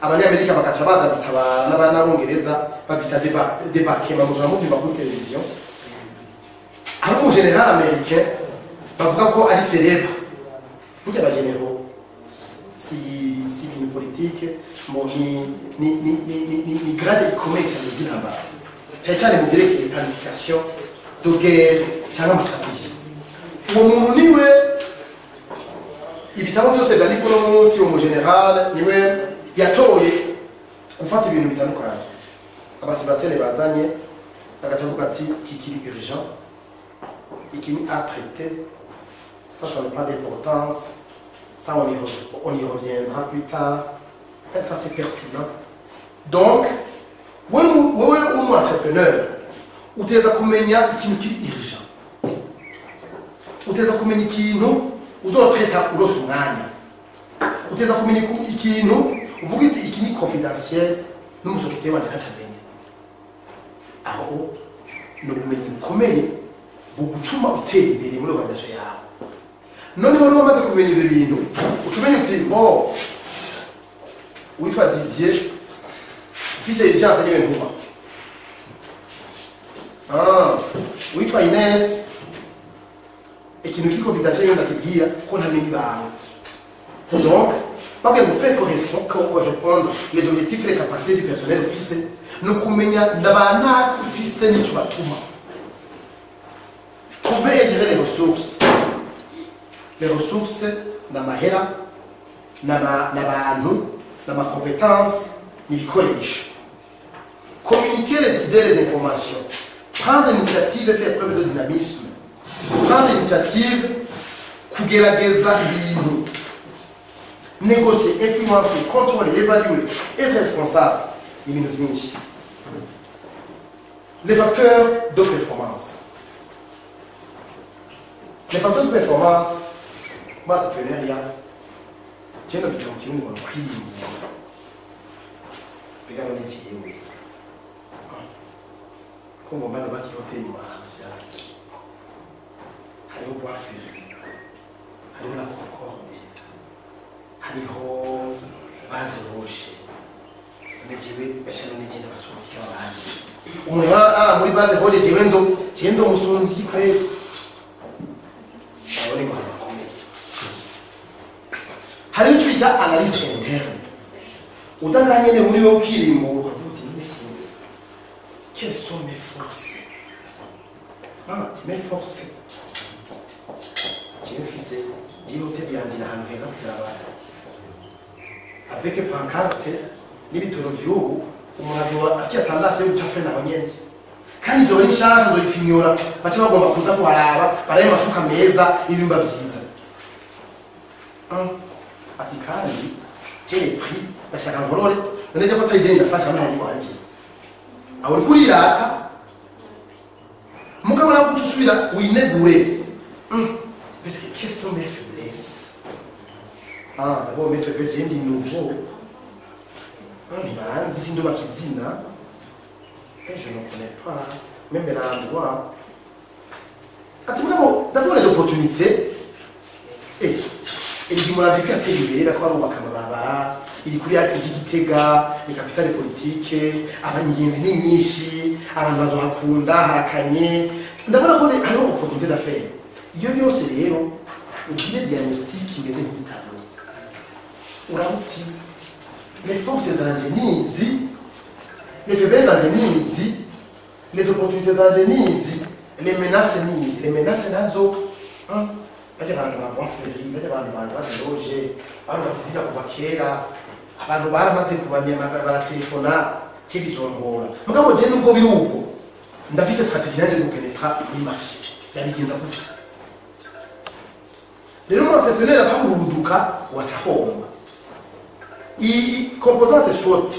abanyamerika bagaca baza gutabara n'abongereza bavita débarquement muzaba muvyumva kuri televiziyo. Hari umu général américain bavuga ko ari célèbre burya aba généraux si ibintu politike ni grade ikomeye cyane ry'intambara cyane cyane mu byerekeye planification de guerre cyangwa amastratégie. Uwo muntu niwe ibitabo byose byandikwa uno munsi, uwo mu général niwe yatoye gufata ibintu bitandukanye abasibatene bazanye agaca avuga ati iki kiri urgent, iki ni à traiter, ça ça n'a pas d'importance. Ça, on y reviendra plus tard. Et ça, c'est pertinent. Donc, wewe umu entrepreneur, uteza kumenya ikintu kiri urgent. Uteza kumenya ikintu uzotreta urose umwanya. Uteza kumenya ikintu uvuga iti iki ni confidentiel n'umusokete wanje ntacamenye. Aho ni ubumenyi bukomeye bugutuma utera imbere muri organisation yawe. Noneho rero umaze kumenya ibyo bintu uca umenya uti bo witwa Didier mfise urgence niwe ntuma. Witwa Ines ikintu kiri confidentiel ndakibwira ko ntamenye ibanga. Donc babwiye ngo faire correspondre les objectifs et les capacités du personnel ufise ni ukumenya ndabana ufise n'icyo batuma. Trouver et gérer les ressources. Les ressources n'amahera n'abantu n'amacompétences n'ibikoresho. Communiquer les idées, les informations. Prendre l'initiative et faire preuve de dynamisme. Prendre l'initiative kugerageza ibintu. Négocier, influencer, contrôler, évaluer, être responsable. Ibintu byinshi. Les facteurs de performance. Les facteurs de performance muri entrepreneuriat, je ndabita mu Kirundi ngo ni ukwiyumvira. Mbega none jewe ko ngomba nubaka ihoteli Muramvya, hariho Bois Fleuri, hariho La Concorde, hariho Base Rouge, none jewe basha, none je ndabasungika abandi? Umuntu ara muri Base Rouge, jewe nzo musungika kweli? Abo ni abantu bakomeye. Hariho icyo bita analyse interne. Uza ngaha nyene muri wowe ukirimbura, ukavuga uti: "None jewe, quelles sont mes forces?" Mama ati: "Mes forces, jewe mfise iyi hoteli yanje iri ahantu heza kugira avec pancarte n'ibitoro vy'ubu, umuntu azoba akiyatandase yo guca frein aho nyene, kandi izoba ari nshasha, nzoyifinyura, bace bagomba kuza kuharaba, barabe amashuka meza, ivyumba vyiza." Ati: "Kandi je les prix ndashaka nkorore. None je ko atari ideni ndafasha amahera wanje?" Aho uriko urirata, mugabo nawe uca usubira winegure. Parce que quelles sont mes faiblesses? Ah, d'abord mes faiblesses, j'ai ndi nouveau. Ah, ntibanzi, sindubaka izina et je ne connais pas même l'endroit. Ati: "Mugabo d'abord les opportunités, eh iri muravika yateye imbere, ko barubaka amabarabara, iri kuri axe ry'Igitega, ni capitale politique, abangenzi ni nyinshi, abantu bazohakunda, harakanye, ndabona ko hariho opportunité d'affaires." Iyo byose rero ugire diagnostic imeze nk'igitabo, urabuti: les forces zanje nizi, les faiblesses zanje nizi, les opportunités zanje nizi, les menaces nizi. Les menaces nazo, hein, bajya abantu ba Bois-Fleuri, bajya abantu ba Loge, abantu bazizina kuva kera, abantu baramaze kubamenya, baratelefona, cye bizongora. Mugabo je nubwo biri uko, ndafise stratégie yanje gupenetra kuri marché, yabigenza gute? Rero umu entrepreneur apfa guhuruduka, waca ahomba. Iyi composante SWOT,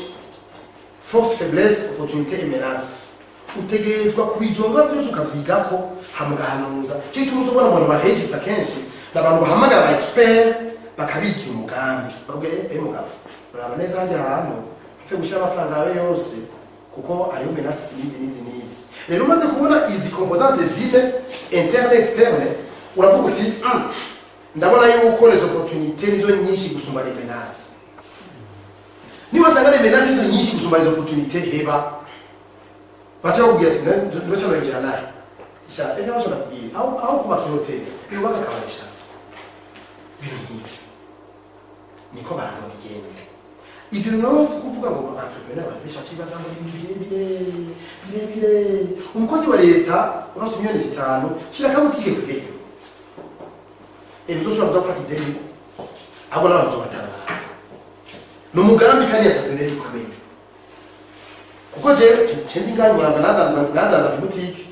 force, faiblesse, opportunité et menace, utegerezwa kubijongora byose, ukavyigako, hama ugahanuza. Cyo gituma uzobona abantu bahezisa kenshi ni abantu bahamagara aba expert, bakabigira umugambi, bakubwira: "Eh mugabo, uraba neza hajya ahantu upfe gushyira amafaranga yawe yose, kuko hariho menaces n'izi n'izi n'izi." Rero umaze kubona izi composantes zine, interne, externe, uravuga uti: ndabona yuko les opportunités nizo nyinshi gusumba les menaces." Niba wasanga les menaces nizo nyinshi gusumba les opportunités, heba. Baca bakubwira ati: "Ndabasha noyinjira nahe sha?" Ejo bashobora kubwira aho kubaka ihoteli, yubaka akabari sha. Ibintu nk'ivyo niko abantu babigenza. Ivyo nawe kuvuga ngo entrepreneur, abantu benshi bacibaza ngo ibintu birebire birebire. Umukozi wa leta uronse miliyoni 5, shira akabutike kw'irembo, uzosubira kuza gufata ideni, abo n'abantu uzobatabara. Ni umugambi kandi entrepreneur ikomeye, kuko je ndi ngaho murava, nandanza ku butike,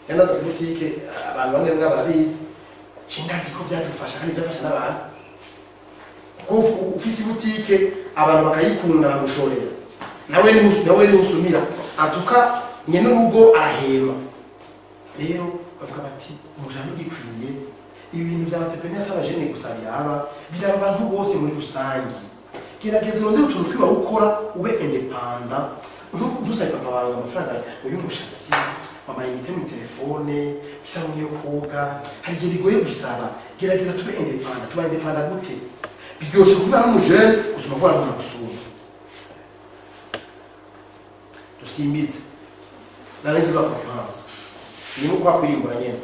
nandanza ku butike, abantu bamwe bamwe barabizi. Je ndazi ko byadufasha kandi byafasha n'abantu, kuko ufise ibutike, abantu bakayikunda, bagushorera, nawe ni usumira atuka nyene urugo arahema. Rero bavuga bati: "Umujana ugikwiye." Ibi bintu vya entrepreneur s'aba jeunes gusa biraba, biraba abantu bose muri rusangi. Gerageza urondere utuntu twiba ukora, ube indépendant, ntusabe papa wawe amafaranga y'umushatsi, ama unités mu telefone, isabune yo koga. Hari igihe bigoye gusaba. Gerageza tube indépendant. Tuba indépendant gute? Biryoshe kuvuga n'umujene gusoma vuba n'umuntu agusumba. Dusimbize l'analyse de la concurrence, ni nko kwa kwirimbura nyene.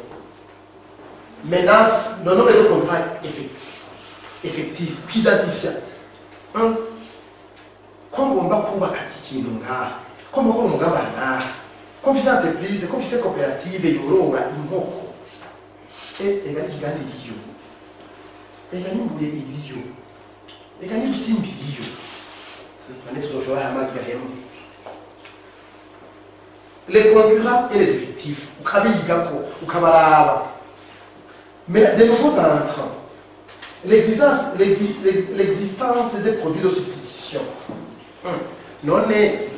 Menace, le nombre de concurrents effectif, kwidentifia ko ngomba kubaka iki kintu ngaha, ko ngomba gukora umugambi aha n'aha, ko mfise entreprise, ko mfise koperative yorora inkoko, ega n'ikiganda iriyo, ega n'imbuye iriyo, ega n'ibisimba iriyo, none tuzoshobora amagi gahema? Les concurrents et les effectifs, ukabigako, ukabaraba. Mais des nouveaux entrants, l'existence des produits de substitution. None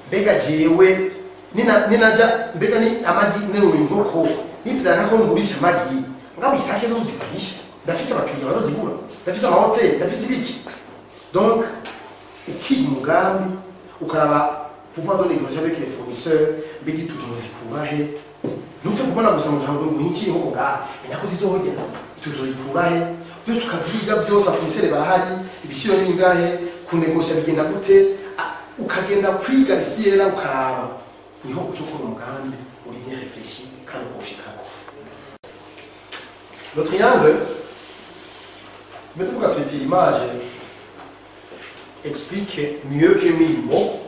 mbega jewe ninaja, mbega ni amagi, neruye inkoko, nivyanka ko ngurisha amagi, Mugabo isake zozigurisha, ndafise abakiriya bazozigura, ndafise amahoteli, ndafise ibiki. Donc ukiga umugambi, ukaraba pouvoir de négocier avec les fournisseurs, mbega tuzozikura he? Ntupfe kubona gusa ngo ntabwo nguhinkiye inkoko ngaha, menya ko zizohogera, tuzozikura he? Vyose ukavyiga vyose, abafournisseurs barahari, ibiciro ni bingahe, kunegosya bigenda gute, ukagenda kwiga isi yera ukaraba, niho uca ukora umugambi uri bien réfléchi kandi ukawushikako. Le triangle, mais tuvuga tuti image explique mieux que mille mots.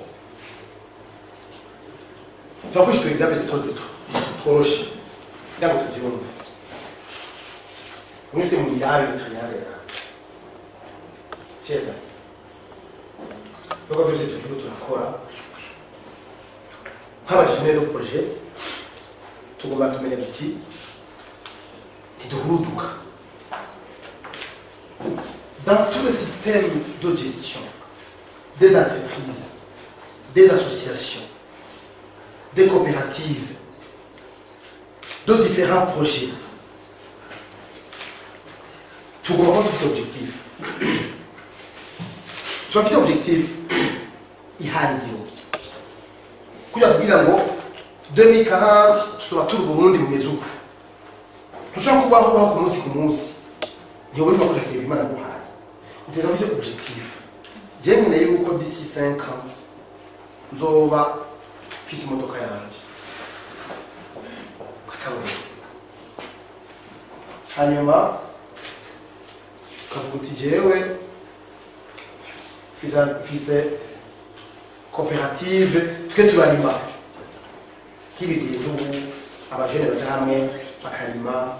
Turakoresha utu exemple duto duto tworoshe kugira ngo tubyumve. Mwese muyirabe iyo triangle yanjye. Cheza. Nubwo byose turiko turakora nk'abagestionnaire de projet, tugomba kumenya duti ntiduhuruduka. Dans tous les systèmes de gestion des entreprises, des associations, des coopératives, de différents projets, tugomba kuba dufise objectif. Turafise objectif ihangiro kugira tubwira ngo 2040 tuzoba turi Burundi bumeze uku. Ntushobora kubaho ubaho ku munsi ku munsi, niyo urimo gukoresha serivisi Imana yaguhaye. Uteza ufise objectif. Je nkeneye yuko d'ici 5 ans nzoba mfise imodoka yanje, akarorero. Hanyuma ukavuga uti jewe mfise koperative, twe turarima nk'ibi vyiza ubu abajene baja hamwe bakarima.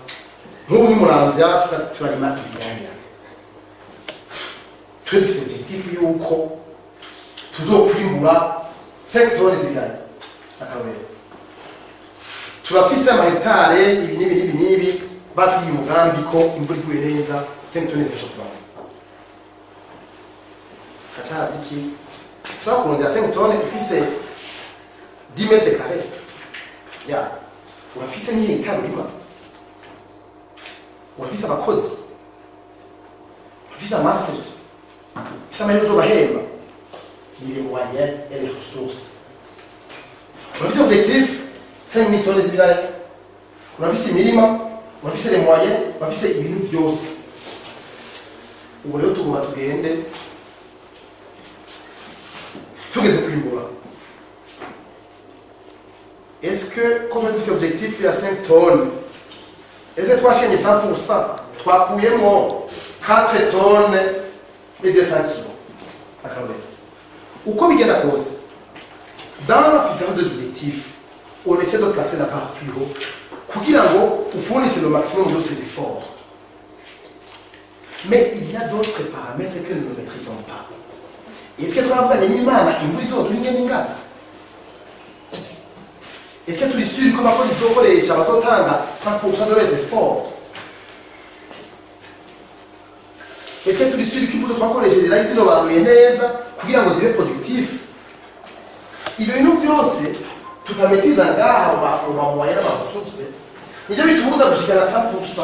Nk'ubu ni Muramvya turarima ibiraya. Twe dufise objectif yuko tuzokwimbura 5 tonnes z'ibiraya, akarorero. Turafise amahectare ibi n'ibi n'ibi n'ibi, batwiye umugambi ko imvura iguye neza 5 tonnes zishobora kuvamo. Hacaza iki? Ushobora kurondera 5 tonnes ufise 10 mètres carrés. Ya, urafise n'iyi hectare urima, urafise abakozi, urafise amase, urafise amahera uzobahemba. Ni les moyens et les ressources. Urafise objectif 5000 tonnes z'ibiraya, urafise imirima, urafise les moyens, urafise ibintu byose. Ubu rero tugomba tugende tugeze kwimbura. Est-ce que quand on dufise objectif ya 5 tonnes, est-ce que twashenye 100%, twakuyemo 4 tonnes et 200 kilos, akarorero? Uko bigenda kose, dans la fixation des objectifs, on essaie de placer la barre plus haut kugira ngo ufournisse le maximum de ses efforts. Mais il y a d'autres paramètres que nous ne maîtrisons pas. Est-ce que twaravuganye n'Imana imvura izoduha ingene ingana? Est-ce que turi sûr ko abakozi izokoresha bazotanga 100% de leurs efforts? Est-ce que turi sûr ko imbuto twakoresheje zari zirobanuye neza kugira ngo zibe productif? Ibyo bintu byose tutametiza ngaha mu ma moyens n'ama ressources, nivyo bitubuza gushikana 100%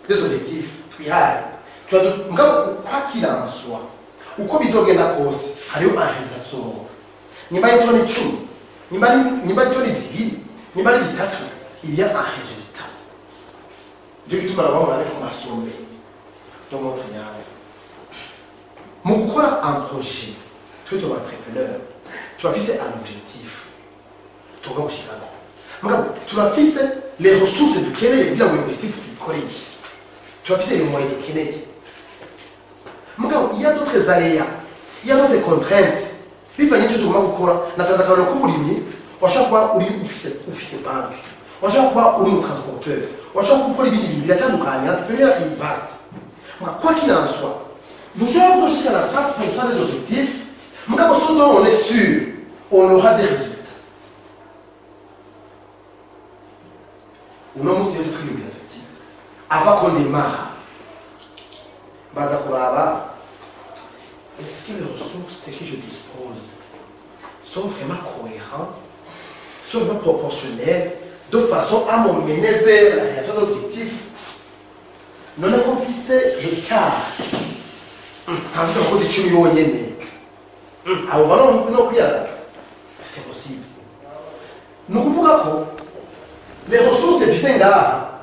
des objectifs twihaye. Mugabo quoi qu'il en soit, uko bizogenda kose, hariho un résultat tuzoronka. Nyuma y'itoni 10, nyuma y'itoni 2, nyuma y'itoni 3, il y a un résultat. Nivyo bituma nabo bari ku masombe do mon triangle. Mu gukora un projet, twe tuba entrepreneur, turafise un objectif tugomba gushikako. Mugabo turafise les ressources dukeneye kugira ngo objectif tuyikoreshe, turafise les moyens dukeneye. Mugabo il y a d'autres aléas, il y a d'autres contraintes bivanye n'icyo tugomba gukora. Natanze akarorero k'uburimyi, washobora kuba uri ufise banque, washobora kuba uri umu transporteur, washobora gukora ibindi bintu biratandukanye. L'entrepreneuriat est vaste. Mugabo quoi qu'il en soit, ntushobora kuzoshikana 100% des objectifs. Mugabo ce dont on est sûr, on aura des résultats. Uno munsi rero twiyumvira tuti avant qu'on démarre, baza kuraba est-ce que les ressources que je dispose sont vraiment cohérentes, sont vraiment proportionnelles, de façon à m'emmener vers la réalisation de l'objectif. None ko mfise hectare, nkamfise abakozi 10 bonyene, abo bano no kwiyagaza, c'est impossible. Ni ukuvuga ko les ressources mfise ngaha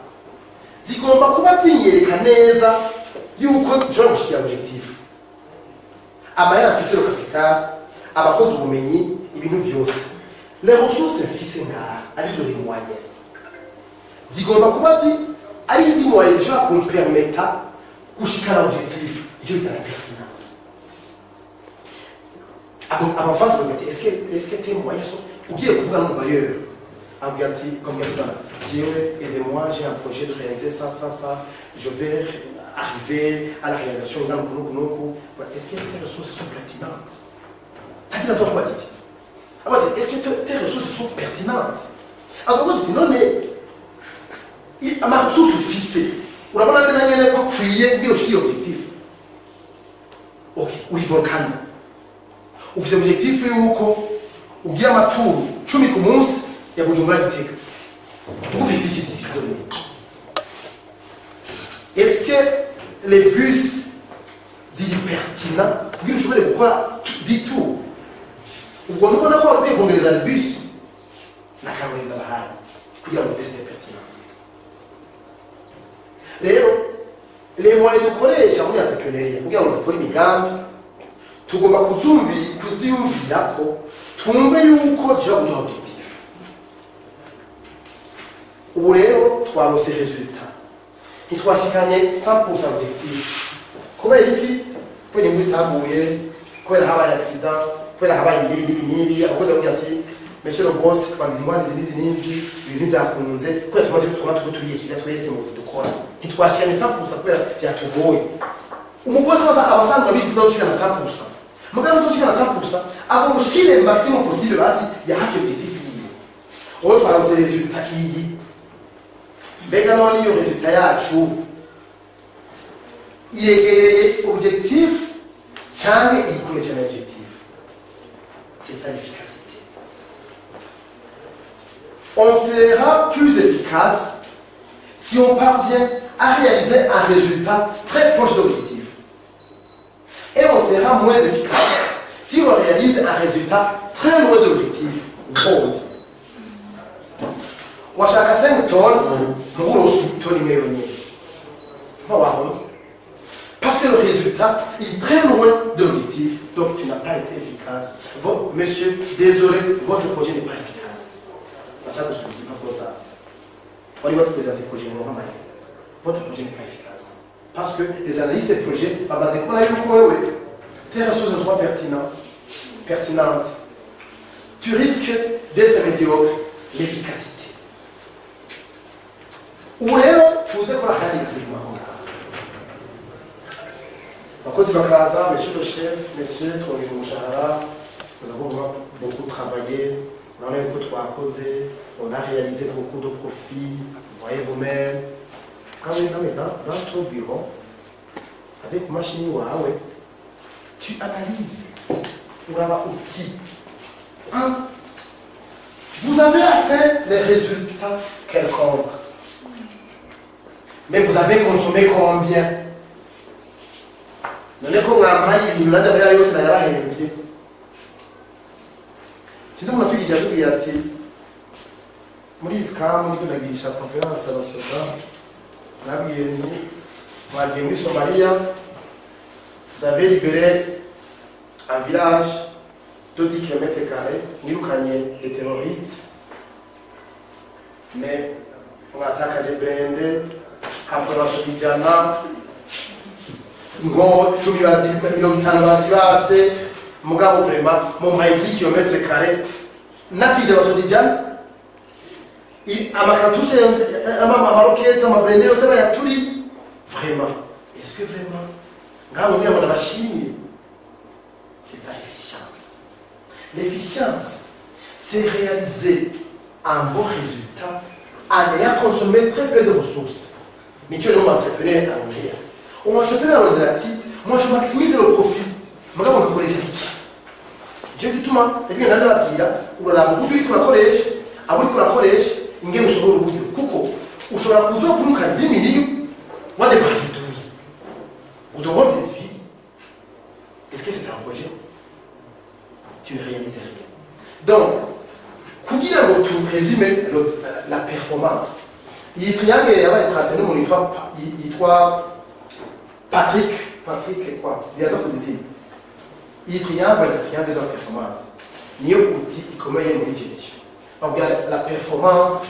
zigomba kuba zinyereka neza yuko dushobora gushikira objectif. Amahera mfise, le capital, abakozi, ubumenyi, ibintu vyose, les ressources mfise ngaha, arizo les moyens, zigomba kuba zi ari izi moyens zishobora kumpermeta gushikana objectif. Icyo bita la pertinence. Abafazi bavuga ati: Est-ce que tes moyens sont…" Ugiye kuvuga n'umu bailleur, ambwira ati, ukambwira ati: "Bana jewe, aidez-moi, j'ai un projet de réaliser ça, ça, ça, je vais arriver à la réalisation ingana uku n'uku n'uku." Est-ce que tes ressources sont pertinentes? Ntagira azokuba ati avuga ati: "Est-ce que tes ressources sont pertinentes?" Azokuba ati: "None ama ressources ufise, urabona neza nyene ko akwiye kugira ushikire objectif?" Ok, uri volcano, ufise objectif yuko ugira ama tours 10 ku munsi ya Bujumbura Gitega, ufise bisi zibiri zonyene. Est-ce que les bus ziri pertinent kugira ushobore gukora 10 tours? Ubwo ntubona ko wari ukwiye kongereza les bus? N'akarorero ndabahaye kugira ngo ufise pertinence. Rero les moyens dukoresha muri entrepreneuriat kugira ngo dukore imigambi, tugomba kuziyumvira ko twumve yuko dushobora kuduha objectif. Ubu rero twarose résultat, ntitwashikanye 100% objectif. Kubera iki? Kubera imvura itaguye, kubera habaye accident, kubera habaye ibi n'ibi n'ibi n'ibi. Abakozi bavuga ati: "Monsieur le boss, twagize ingwani izi n'izi n'izi, ibintu ntibyakunze kubera tumaze tubona tuko turiyisubiza twese mu buzi dukora." Ntitwashikanye 100% kubera byatugoye. Umukozi wese aba asanzwe abizi ko uzoshikana 100%, mugabo uzoshikana 100%, agomba ushikire maximum possible, basi ya hafi objectif yiwe. Uwo twarose résultat iyi, mbega none iyo résultat yacu iregereye objectif canke iri kure cyane objectif? C'est ça l'efficacité. On sera plus efficace si on parvient à réaliser un résultat très proche de l'objectif. Et on sera moins efficace si on réalise un résultat très loin de l'objectif. Ubundi washaka 5 tonnes, mugurosa toni imwe yonyine, va wahomvye, parce que le résultat il est très loin de l'objectif, donc tu n'as pas été efficace. Monsieur, désolé, votre projet n'est pas efficace. Baca gusubiza impapuro zawe wari watupresenté, projet ngo nk'amahera. Votre projet n'est pas efficace parce que les analystes de projet bamaze kubona yuko wewe tes ressources ne sont pas pertinentes, tu risques d'être médiocre. L'efficacité. Ubu rero tuze kuri akandi gasigma aho ngaho. Abakozi bakaza: "Monsieur le chef, monsieur, twongera umushahara, nous avons vraiment beaucoup travaillé, urabona yuko twakoze, on a réalisé beaucoup de profits, vous voyez vous-même." Quand même, mais dans ton bureau avec machine wawe, tu analyses, uraba uti: un, vous avez atteint les résultats quelconques, mais vous avez consommé combien? None ko mwampaye ibintu, nanjye amahera yose nayabahemvye? Sinzi umuntu atwigisha atubwiye ati muri ISCAM, niko ndagisha conférence abasoda, nabwiye nti: "Mwagiye muri Somalia, vous avez libéré un village de 10 km carrés, mwirukanye les terroristes, mais mwatakaje blindé, hapfa abasoda 100, inkoho 10 50 bazibatse. Mugabo vraiment mumpaye 10 km carrés, nafije abasoda 100, ama cartouches, ama roquettes, ama blindés yose bayaturi. Vraiment, est-ce que vraiment ngaho ngira ngo ndabashimire?" C'est ça l'efficience. L'efficience, c'est réaliser un bon résultat en ayant consommé très peu de ressources. Nico rero umu entrepreneur arondera, umu entrepreneur arondera ati: "Moi, je maximise le profit, mugabo nkakoresha iki?" Nicyo gituma ibyo ndababwira, uraraba uburyo uriko urakoresha, abo uriko urakoresha, ingene usohora uburyo, kuko ushobora kuzokunguka 10 miliyo. Wadépassé 12, uzohomba zibiri. Est-ce que c'est un projet? Tu ne réalises rien. Donc, kugira ngo tu résume la performance, iyi triangle yabaye tracé n'umuntu yitwa Patrick, Patrick quoi, biaza kuzizina. Iyi triangle est triangle de la performance, niyo outil ikomeye muri gestion. Donc la performance,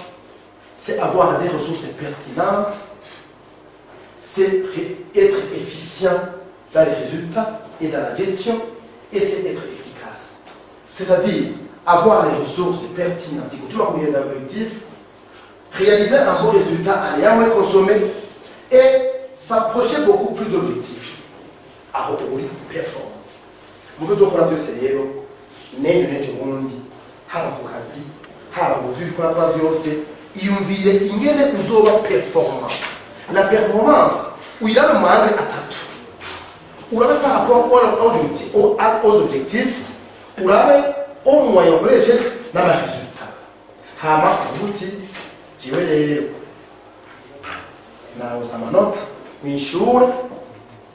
c'est avoir des ressources pertinentes, c'est être efficient dans les résultats et dans la gestion, et c'est être efficace. C'est-à-dire avoir les ressources pertinentes, tout le objectifs, réaliser un bon résultat en ayant moins consommé et s'approcher beaucoup plus d'objectifs. Aho uri perform. Mu byo uzokora byose rero, n'ejo n'ejo bundi, haba ku kazi, haba mu byo uriko urakora byose, iyumvire ingene uzoba performant. La performance uyirabe mu mahanga atatu. Urabe par rapport aux objectifs, urabe au moyen ukoresheje n'ama résultat. Hama uvuga uti jewe rero naronse amanota mw'ishure,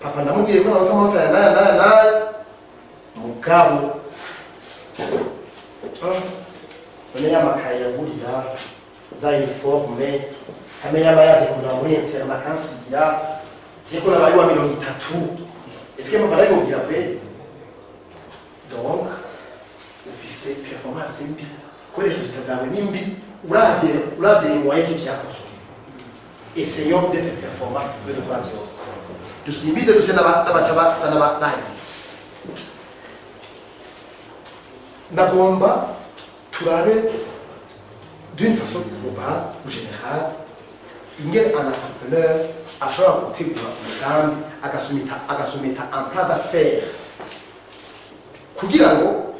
papa ndamubwiye ko naronse amanota ya naya naya naya, mugabo none y'amakaye yagurira za uniforme hamwe y'abayaje kunaba muri internat akansigira, je ko nabaye wa 30, est-ce que papa ndabimubwira kweli? Donc ufise performance mbi, kubera résultat zawe ni mbi, uravye les moyens qui consommé. Essayons d'être performants mu byo dukora byose. Dusimbite duse n'abaca basa n'abarangiza. Ndagomba turabe d'une façon globale ou générale ingene un entrepreneur ashobora gutegura umugambi agasumita un plan d'affaires kugira ngo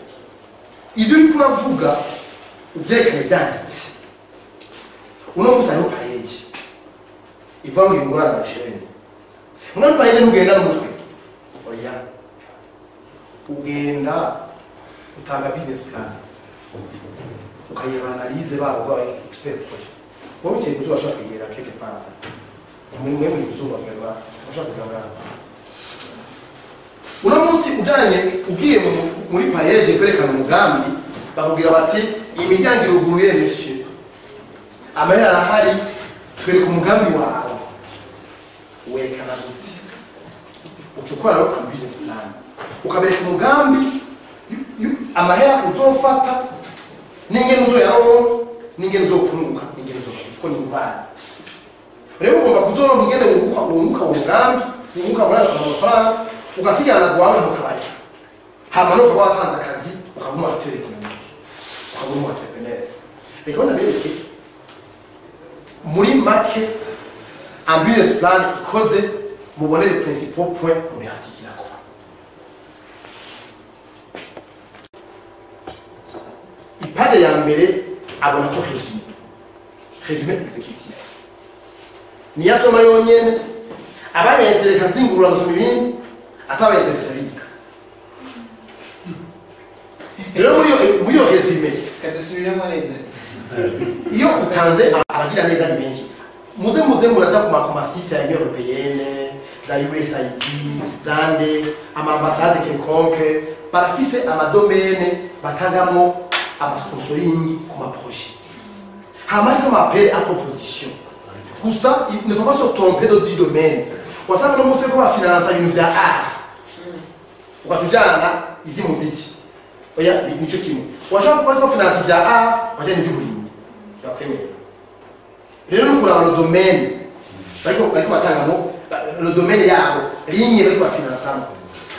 ibyo uriko uravuga uvyerekane vyanditse. Uno munsi hariho PAEEJ iva mu ingorane jeune. Muri PAEEJ ntugenda n'umutwe, oya, ugenda utanga business plan, ukayiha analyse babo baba expert projet. Wowe ugiye kuzuba ashaka kwegera quelque part mwe muri kuzuba vraiment ashaka kuzangana. Uno munsi ujanye ugiye muri PAEEJ kwerekana umugambi, bakubwira bati imiryango iruguruye monsieur, amahera arahari, twereka umugambi wawe. Werekana gute? Uca ukora rero business plan, ukabereka umugambi, amahera uzofata n'ingene uzoyaronka, n'ingene uzokunguka, n'ingene uzokunguka, kuko ni ingurane. Rero ugomba kuzoronka ingene wunguka umugambi, wunguka urashaka amafaranga, ugasigana gwawe mu kabari, hama no kuba watanze akazi, ukaba umu acteur économique, ukaba umu entrepreneur. Reka ndabereke muri make un business plan ikoze, mubone les principaux points muri article. Ipage ya mbere abona ko résumé exécutif niyasoma yonyene, abayenteresa zingurura gusoma ibindi, atabayenteresa biga. Rero muri iyo résumé kadusubiremo neza, iyo utanze abagira neza ni benshi. Muze muraja ku ma site ya Union Européenne, za USAID, zande ama ambassade quelconque, barafise ama domaine batangamo ama sponsoring ku ma projet. Hama ariko ama appel à proposition. Gusa il ne faut pas se tromper du domaine. Wasanga no munsi ko bafinansa ibintu vya art, ukatujana ivy'umuziki, oya nico kimwe. Washaka kuba ko finance vya art, wajana ivy'uburimyi, bakwemerera. Rero no kuraba le domaine bariko batangamo, le domaine yabo ligne bariko bafinansamo.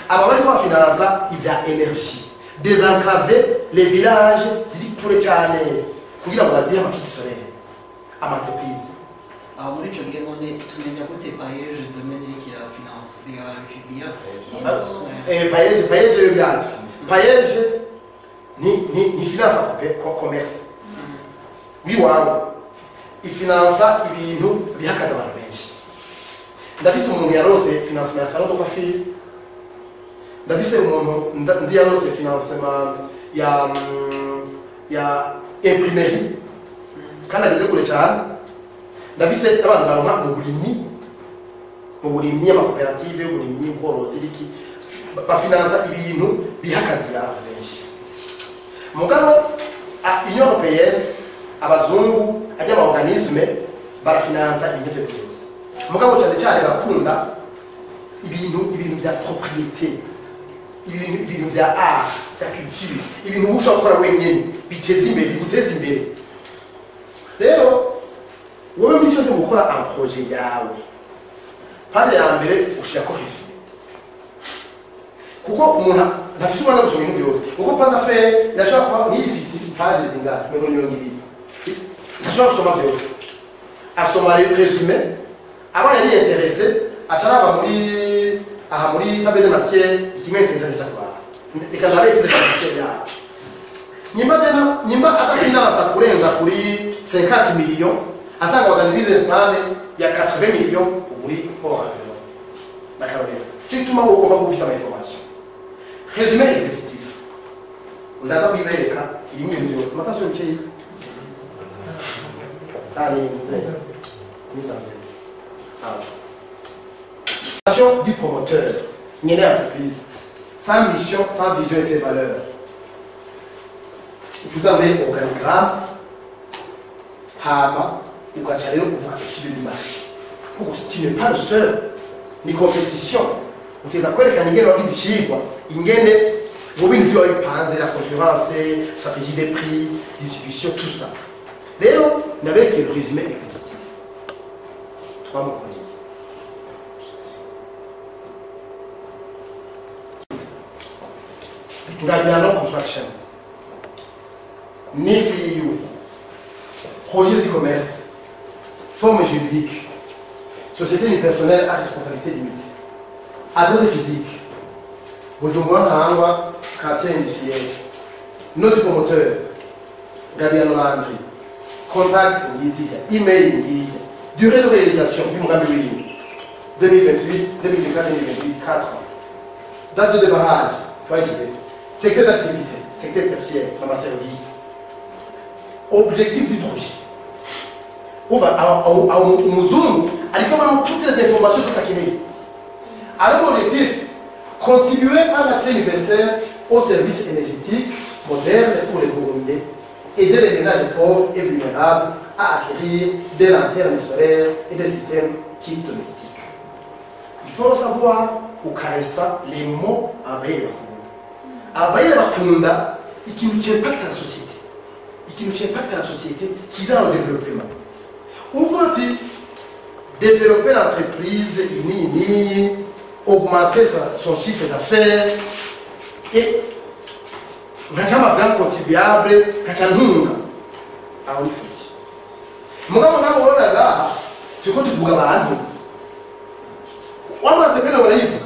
Aba bariko bafinansa ivya énergie, désenclaver les villages ziri kure cyane kugira ngo bazihe ama kits solaire ama entreprise. Aho muri ico gihe none tumenya gute PAEEJ domaine iriko irafinansa biga barabibwira? PAEEJ yo birazwi. PAEEJ ni finance commerce wiwawe, ifinansa ibintu bihakaza abantu benshi. Ndafise umuntu yarose financement ya salon de coiffure, ndafise umuntu nzi yarose financement ya imprimerie kandi ageze kure cyane. Ndafise abantu baronka mu burimyi, Mu burimyi, amakoperative y'uburimyi, ubworozi, biki, bafinansa ibintu biha akazi abantu benshi. Mugabo Union européenne, abazungu, ajya ama organisme barafinansa ibintu vyo byose. Mugabo cyane cyane bakunda ibintu vya propriété, ibintu vya art, vya culture, ibintu ushobora gukora wenyene biteza imbere, biguteza imbere. Rero wowe misi yose mu gukora un projet yawe, page ya mbere ushirako résumé, kuko umuntu ntafise umwanya wo gusoma ibintu byose, kuko plan d'affaires irashobora kuba nk'iyifise page zingahe, 20, ntashobora gusoma byose. Asoma résumé, abaye ari intéressé acaraba muri aha muri table de matière ikimwinteresa cyo kuraba, reka ndabe ikize matière yawe. Nyimba jena nyimba atafinansa kurenza kuri 50 millions, asanga wazana business plan ya 80 millions uri hors enveloppe. Nakarorero cyo gituma ugomba kuba ama information. Résumé exécutif ndaza kuyibereka, irimo ibintu byose. Amataso y'ibiceri ah ni nzeza ni santé. Ah, du promoteur nyene entreprise, sa mission, sa vision et ses valeurs. Ucuza muri organigramme, hama ugaca rero uvuga étude du marché, kuko tu n'es pas le seul, ni compétition. Uteza kwerekana ingene wagize icigwa, ingene mu bintu vyawe bipanze, la concurrence, stratégie des prix, distribution, tout ça. Rero nabereke le résumé exécutif twamukoreye. Ngagirano Construction NIFIU, projet de commerce, forme juridique, société unipersonnelle à responsabilité limitée, adresse physique, Bujumbura Ntahangwa, quartier industriel, nom du promoteur, Gabriel Landry, contact ngiziga, email ngiya, durée de réalisation y'umugambi wiwe 2028, 2024, 2028, 4 ans, date de démarrage twagize, secteur d'activité, secteur tertiaire, dans ma service, objectif du projet. Uva umuzungu ariko abona toutes les informations zose akeneye. Alors objectif, contribuer à l'accès universel aux services énergétiques modernes pour les Burundais, aider les ménages pauvres et vulnérables à acquérir des lanternes solaires et des systèmes kits domestiques. Il faut savoir ukaresa les mots abaye bakunda. Abaye bakunda ikintu c'impacte la société. Ikintu c'impacte la société kiza le développement. Uvuga uti développer l'entreprise ini, augmenter son chiffre d'affaires et nkaca ama contribuable, nkaca ntunga, aho ni futi. Mugabo nabo urabona ngaha turiko tuvuga abantu waba entrepreneur barayivuga,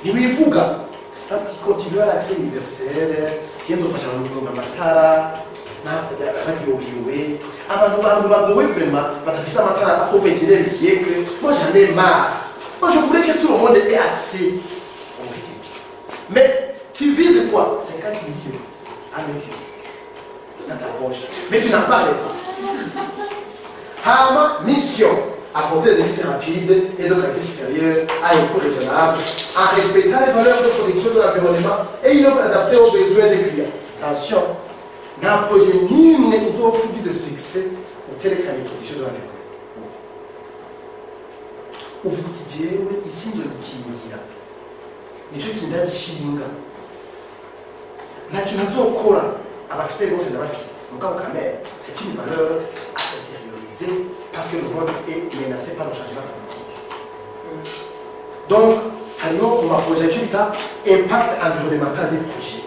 ntiwivuga ati contribuer à l'accès universel, tiens nzofasha abantu kuronka amatara baryohewe, abantu bagowe vraiment badafise amatara au 21e siècle. Moi j'en ai marre, moi je voulais que tout le monde ait accès au métier. Mais tu vises quoi? 50 millions à métis dans ta poche, mais tu n'en parles pas. Hama mission, apporter des services rapides et de qualité supérieure à un coût raisonnable, en respectant les valeurs de protection de l'environnement et une offre adaptée aux besoins des clients. Attention, nta projet n'imwe uzovugize succès uterekanye protection de l'environnement. Uvuga uti jewe isi nzoyikingira, nico kindagishinga, ntacyo ntazokora, aba experts bose ndabafise. Mugabo quand même c'est une valeur à intérioriser parce que le monde est menacé par le changement climatique. Donc hariho mu maprojet icyo bita impact environnemental des projets.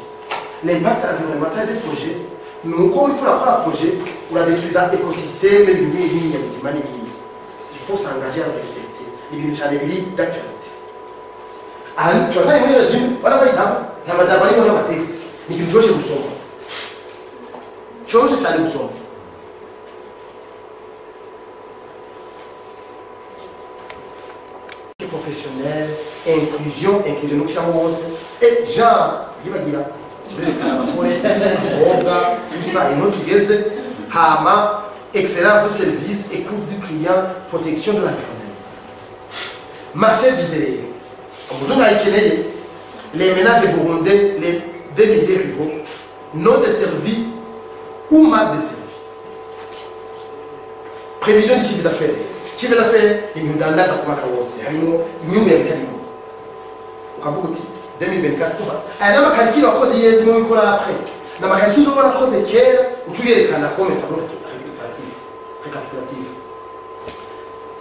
L'impact environnemental des projets ni uko uriko urakora projet uradétruiza écosystème bimwe n'ibinyabuzima n'ibindi. Il faut s'engager à le respecter, ni ibintu cyane biri d'actualité. Aha turacyari muri résumé, barabahitamo nta majambo arimo, nta matexte, ni ikintu coroshe gusoma, coroshe cyane gusoma. Professionnel, inclusion, inclusion no gushyiramo bose, et genre yibagira urerekana abagore, abakobwa, gusa ino tugeze. Hama excellence de service, écoute du client, protection de l'environnement. Marché visé rero, umuzungu ayikeneye, les ménages burundais, les 2 milliers ruraux non desservis ou mal desservis. Prévision du chiffre d'affaires. Chiffre d'affaires ni ibintu udandaza ku mwaka wose, harimo inyungu ya bitarimo. Ukavuga uti 2024 kuva aya n'ama calculs wakoze yeze mu bikora après, n'ama calculs uba warakoze kera, uca uyerekana comme tableau récapitulatif,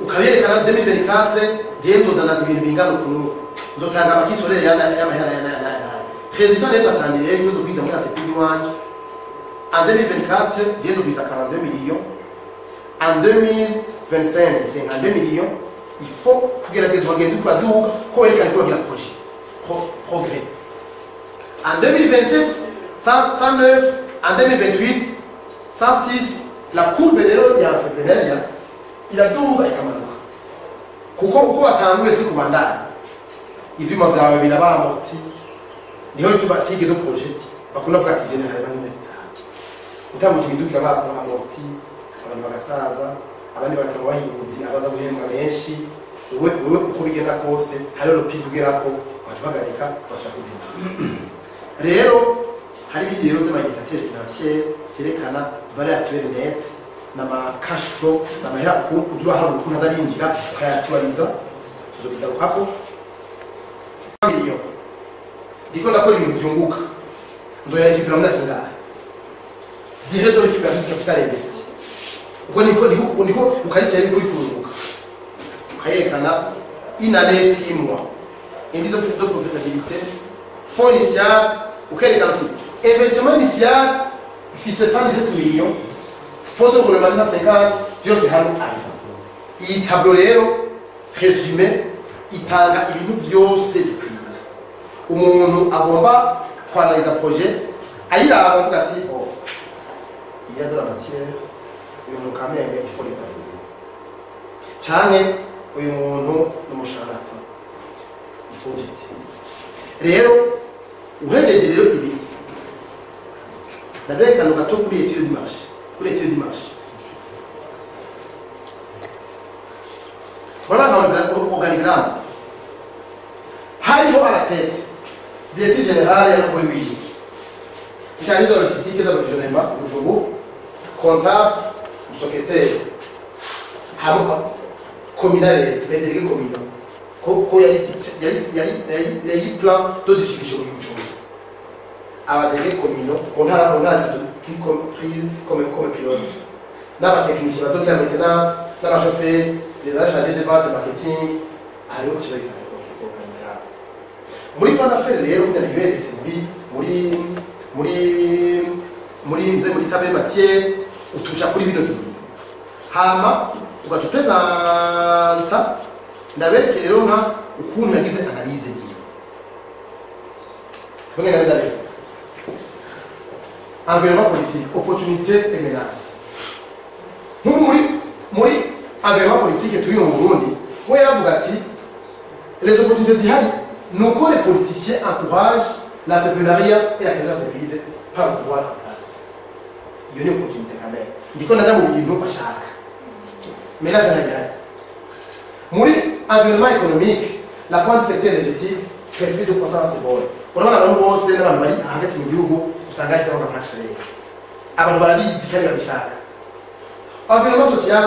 ukaberekana 2024 jewe nzodandaza ibintu bingana uku n'uku, nzotanga ama kits solaires y'amahera ya naya naya naya, résultat neza atangire rero nzokwiza muri entreprise iwanje en 2024 jewe nzokwiza 42 millions, en 2025 52 millions. Il faut kugerageza ukagenda uriko uraduga ko werekana ko uragira projet progrès. En 2027 109, en 2028 106. La courbe rero ya entrepreneuriat iraduga ikamanuka, kuko uko watanguye si kubandanya, ivyuma vyawe biraba amorti. Niho tuba cycle de projet bakunda kuvuga ati général banyine utanguje imiduga iraba amorti, abantu bagasaza, abandi bakaba bahinguzi abaza guhembwa menshi. Wewe uko bigenda kose hariho le pic ugerako waca uhagarika ugasubira kugenda. Rero hari ibindi rero vy'ama indicateurs financiers vyerekana valeur actuelle nette n'ama cash flow, n'amahera uza uraharura ukuntu aza arinjira ukayaktualiza, tuzobigarukako. Iyo ndiko ndakora ibintu vyunguka, nzoyarekipera mu myaka ingahe? Durée de récupération du capital investi, uko niko ukarikira ariko uri kurunguka, ukayerekana une année, 6 mois. Indice de profitabilité, fonds initial, ukerekana uti investissement initial ifise 117 millions, fonds de roulement 150, vyose hamwe ayo. Iyi tableau rero résumé itanga ibintu vyose bikwiye. Umuntu agomba kwanaliza projet ayiraba avuga ati oh, il y a de la matière, uyu muntu kamenge il faut l'évaluer, canke uyu muntu ni umu charlatan, il faut jeter. Rero uhejeje rero ibi ndaberekana gato kuri étude du marché. Kuri étude du marché, voilà, dans l'organigramme hariho à la tête directeur général ya muri wiji, chargé de logistique et d'approvisionnement Bujumbura, comptable, secrétaire hamwe communal, les délégués communaux ko yari plan de distribution y'ubucuruzi. Aba délégués communaux ku ntara pris comme pilote, n'aba techniciens bazogira maintenance, n'abashoferi, les agents chargés de vente et marketing. Hariho kiba muri plan d'affaires rero kugira iberetse muri table matière, utusha kuri bino bintu hama ugaca presenta. Ndabereke rero nka ukuntu yagize analyse yiwe. Bamwe na ndabereka environnement politique, opportunité et menace. Nk'ubu muri environnement politique turi mu Burundi, we yaravuga ati les opportunités zihari nuko les politiciens encouragent l'entrepreneuriat et la création d'entreprise par le pouvoir en place. Iyo ni opportunité quand même, ndiko ndaja mu bintu bashaka. Menace ntayihari. Muri environnement économique, la pointe du secteur énergétique, perspective de croissance est bonne. Urabona abantu bose n'abantu bari hagati mu gihugu usanga hahisemo nka plaque solaire, abantu barabizi kandi babishaka. Environnement social,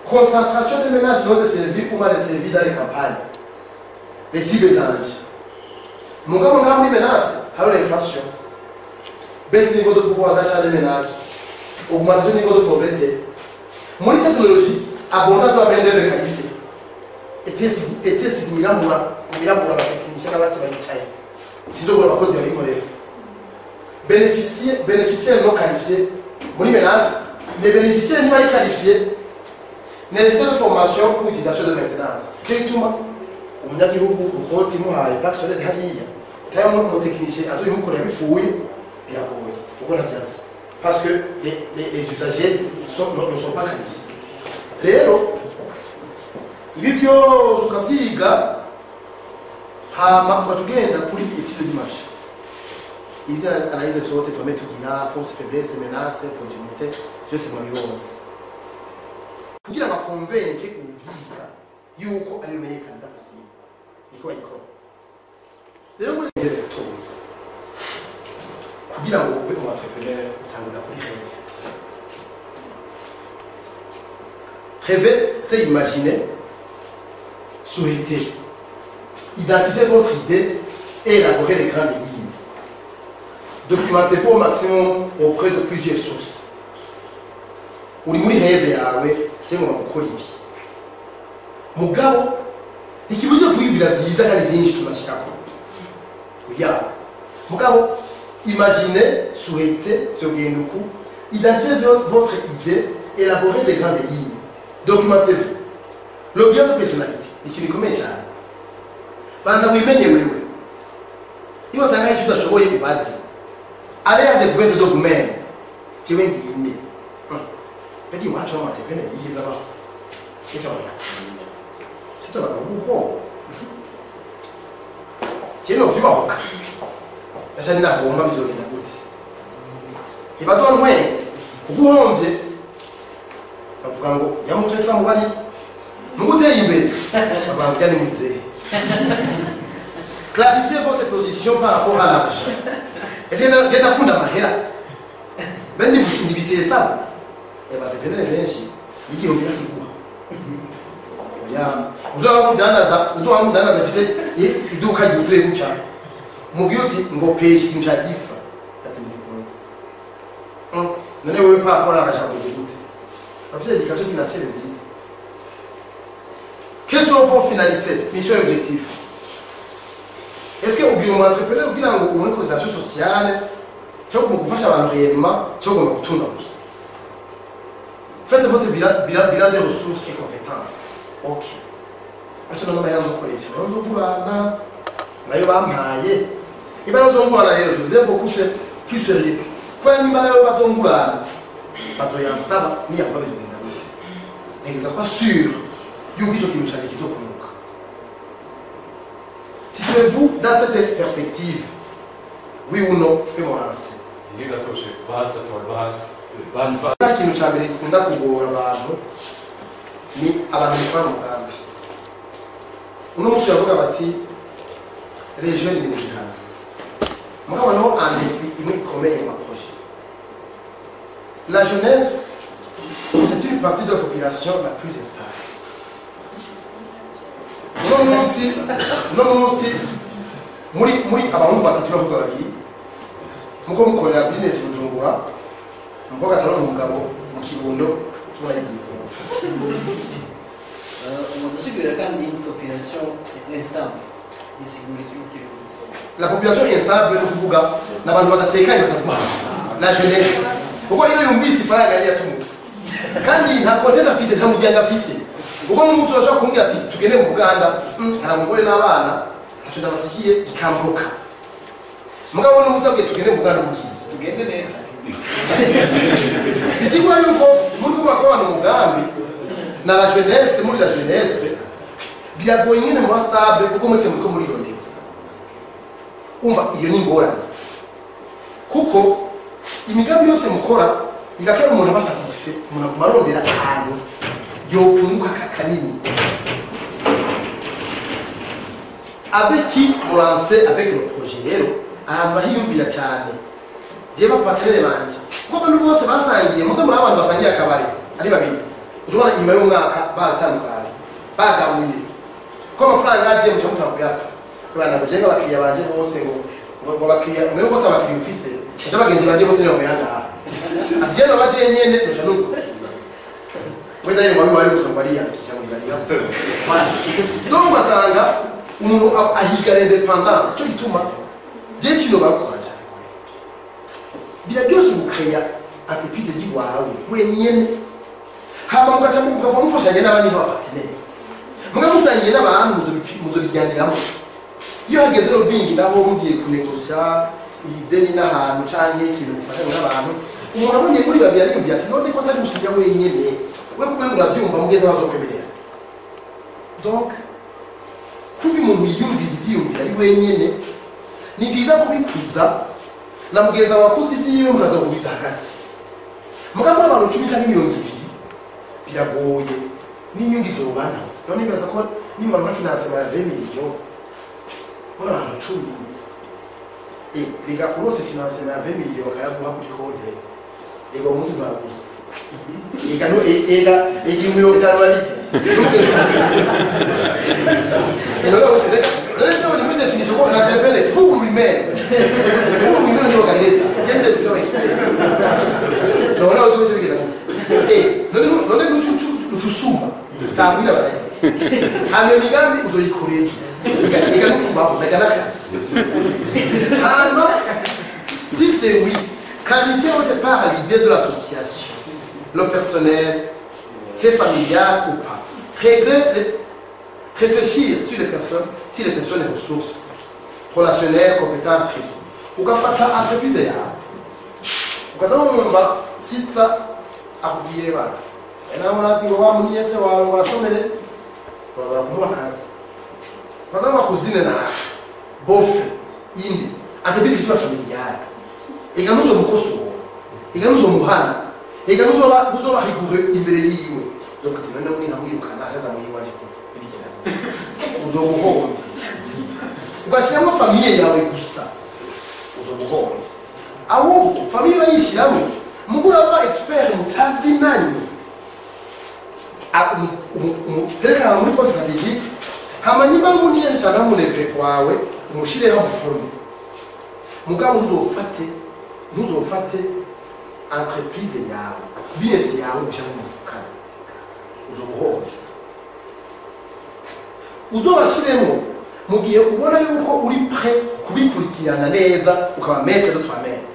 concentration des ménages non desservis ou mal desservis dans les campagnes, les cibles zanje. Mugabo ngaho muri menace hariho l'inflation, baisse du niveau de pouvoir d'achat des ménages, augmentation du niveau de pauvreté. Muri technologie, abondance de main d'œuvre qualifiée, etesi kumirambura aba techniciens n'abaki baricaye, sinzobura abakozi babinkorera. Bénéficiaires non qualifiés, muri menace les bénéficiaires ntibari qualifiés, nécessité de formation pour utilisation de maintenance. Cyo gituma umunyagihugu ukoti muhaye plaque solaire hariya utayamo umu technicien azoyimukorera bifuye, biragoye kuko ntavyanse, parce que les usagers ne sont pas qualifiés. Rero ibi vyose ukavyiga hama ugaca ugenda kuri étude du marché. Izi analyse sote twame tugira force, faiblesse, menace, opportunité, vyose mwabibonye kugira ngo akonvenke uvyiga yuko ariyo meilleur candidat possible. Niko bayikora. Rero muri ngeze gatoya, kugira ngo ube umu entrepreneur utangura kuri rêve. Rêver, c'est imaginer, souhaiter, identifier votre idée et élaborer les grandes lignes. Documentez-vous au maximum auprès de plusieurs sources. Uri muri rêve yawe, cyangwa gukora ibi, mugabo ntikibuze kwiyumvira byiza kandi byinshi tunashikako. Oya, mugabo imaginez, souhaitez, vyogenda uku, identifiez votre idée, élaborez les grandes lignes, documentez-vous. Le bilan de personnalité ni ikintu gikomeye cyane. Banza wimenye wewe. Niba usanga hari icyo udashoboye, ubaze. Allez à la découverte de vous-même. Jewe ndinde? Mbega iwacu w'ama entrepreneur yigeze abaho? Icyo bagatinya, icyo abagabo b'ubwoba. Jewe novyubahuka ese ninahomba bizogenda gute? Ntibazontwenga kuko uhomvye bavuga ngo nyamutwe twamubariye, mugu uteye imbere bavuga ngo ni muzehe. Clarifiez votre position par rapport à l'argent. Est-ce que ngenda kunda amahera mbe ndibisesa? Aba entrepreneur benshi igihumbi bakiguha. Oya, uzoba mudandaza afise iduka ryuzuye gutya, mubwire uti ngo pesha ikintu ca gifa, ati ndibikunda. None wewe par rapport à l'argent umeze gute? Bafise éducation financière nziza? Quelles sont vos finalités, mission et objectifs? Est-ce que ubwira umu entrepreneur kugira ngo ubone cotisation sociale, cyo mu gufasha abantu réellement, cyo ugomba gutunga gusa? Faites votre bilan des ressources et compétences. Ok, aco none amahera nzokoresha nayo nzogurana nayo bampaye, ibara nzongurana rero, je veux beaucoup, c'est plus sérieux, kubera nimba nayo bazongurana bazoyansaba, niyakuba bizogenda gute? Ntegereza kuba sûr yuko ico kintu canje kizokunguka. Situez-vous dans cette perspective. Oui ou non, je peux me lancer? Ngigatoshe basi gatora basi basi basi. Ikintu cya mbere gikunda kugora abantu ni abantu bitwara umugambi. Uno munsi baravuga bati les jeunes ni mujihana, mugabo naho un défi imwe ikomeye mu ma projets. La jeunesse, c'est une partie de la population la plus instable. Uno munsi muri abahungu batatu n'abakobwa babiri muko mukorera business i Bujumbura, umukobwa aca umugabo mu Kirundo, tubona yagiye. Umuntu kandi une population instable bisigura iki mu Kirundi? La population instable ni ukuvuga ni abantu badatekanye, bataguma. La jeunesse, kuko iyo yumvise ifaranga yari yatumutse kandi nta content afise, nta muryango afise, kuko n'umunsi urashobora kumbwira ati tugende mu Buganda, hari umugore n'abana, ntacyo ndabasigiye, bikambuka. Mugabo n'umunsi ndabwiye tugende mu Buganda, ugiye. Tugende neza. Bisigura yuko muri kubaka abantu umugambi na la jeunesse, muri la jeunesse biragoye nyine muba stable, kuko mwese muriko murirondeza. Umva, iyo ni ingorane, kuko imigambi yose mukora igakera umuntu aba satisfait, umuntu aguma arondera ahantu yokunguka kanini. Avec qui vous lancez avec le projet? Rero ahantu bahiyumvira cyane, jewe ba partenaires banje, kuko abantu bose basangiye, muze muri abantu basangiye akabari ari babiri, uzobona inyuma y'umwaka batandukanye, bagabuye ko amafaranga agiye muca mutanga kuyapfa. Abana bajenga abakiriya banje bose, ngo abakiriya mwe ko atabakiriya ufise, aje abagenzi banje bose nibo muyangaha, ati jye baje nyene nuca nuko wenda nyene wabi wari gusa ngo ariyandikisha ngo bariya. Donc ugasanga umuntu ahiga l'indépendance. Cyo gituma je kino bakuhaje, biraryoshe gucréa entreprise yiwawe wenyene, hama mugaca mugava mufashanya n'abandi nk'aba partenaires, muga musangiye n'abantu muzobijyaniramo. Iyo hageze lobbying naho mugiye kunégocia ideni n'ahantu canke ikintu mufashanya n'abantu, umuntu abonye muri babiri ariyumviye ati none ko atari gusinya wenyene, we kumenga uravyumva mugeze aho azokwemerera. Donc kuba umuntu yiyumvira ivyiyumvira ari wenyene ni byiza kubikuza na mugenzi wawe wakoze ivyiwe, mukaza hagati. Mugabo abantu 10 canke 20 biragoye n'inyungu izobana. None bibaza ko nimba muri financement ya 20 millions Muri abantu 10 rega urose financement ya 20 millions bakayaguha kuri konte ego umunsi mwagusa ega no ega 50 barike. Et là, on a une définition, on a interpellé pour lui-même. Pour lui-même, il y a une définition. Non, non, non, non, non, tangira barajya hanyuma imigambi uzoyikora ejo ega nukubaho najya n'akazi. Hanyuma si c'est oui, qualifier au départ l'idée de l'association, le personnel, c'est familial ou pas, régler, réfléchir sur les personnes, si les personnes les ressources relationnelles, compétences, réseau. Ugafata entreprise yawe ukaza wumva sister akubwiye bana nawe urazi ngo wa munyese wawe warashomere urabara kumuha akazi ukaza wumva kuzine nawe bofe indi entreprise ikiba familiale ega ntuzomukosora ega ntuzomuhana ega ntuzoba rigure imbere yiwe uzovuga ati none nkamwirukana ahaza muyiwaje kubigera uzobuhomba ugashyiramo famille yawe gusa uzobuhomba ahubwo famille bayishyiramo mugura aba expert mutazinanye umutekano muri poste stratégique hama nyimba muniyesha na muneve kwawe umushireho muforme mugabo ntuzofate entreprise yawe business yawe gushyira mu mufuka uzobuhomba uzobashiremo mu gihe ubona yuko uri prêt kubikurikirana neza ukaba maître de toi-même.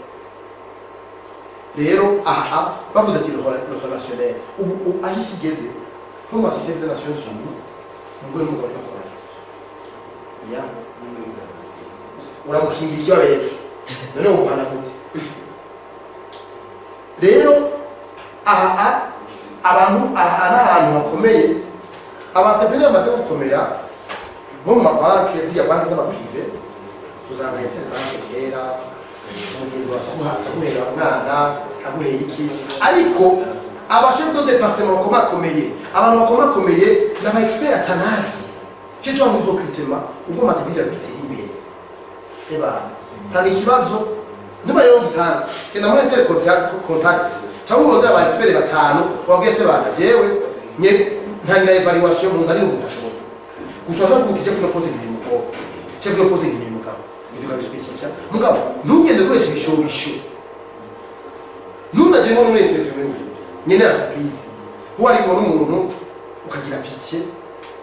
Rero aha bavuze ati le relationnel ubu aho isi igeze nko mu masisiteme des Nations Unies umugore n'umugabo ntibakorana ya uramukingira icyo abereye none ubuhana gute? Rero aha abantu aha n'ahantu hakomeye abatepeneri bamaze gukomera nko mu mabanki ziriya banki z'amaprive tuzanga interbanke kera umugenzi wawe aguhera umwana aguhera iki ariko abashefu de département bakomakomeye abantu bakomakomeye n'aba expert atanazi cyo tuba muri recrutement ubwo matebiza bitera imbere eba tanga ikibazo niba rero gitanga kenda muri inter contact cyangwa urondera aba expert batanu wabwiye ate bana jewe nye ntangira evaluation mu nzani n'ubudashobora gusa ashobora kuguti cyo kuno pose ngiye mugabo cyo kuno pose ngiye mugabo ivyo kabispecifia mugabo ntugende ukoresha ibishobisho ntunaje nko muri interview wewe nyene entreprise huwa ari ngo n'umuntu ukagira pitié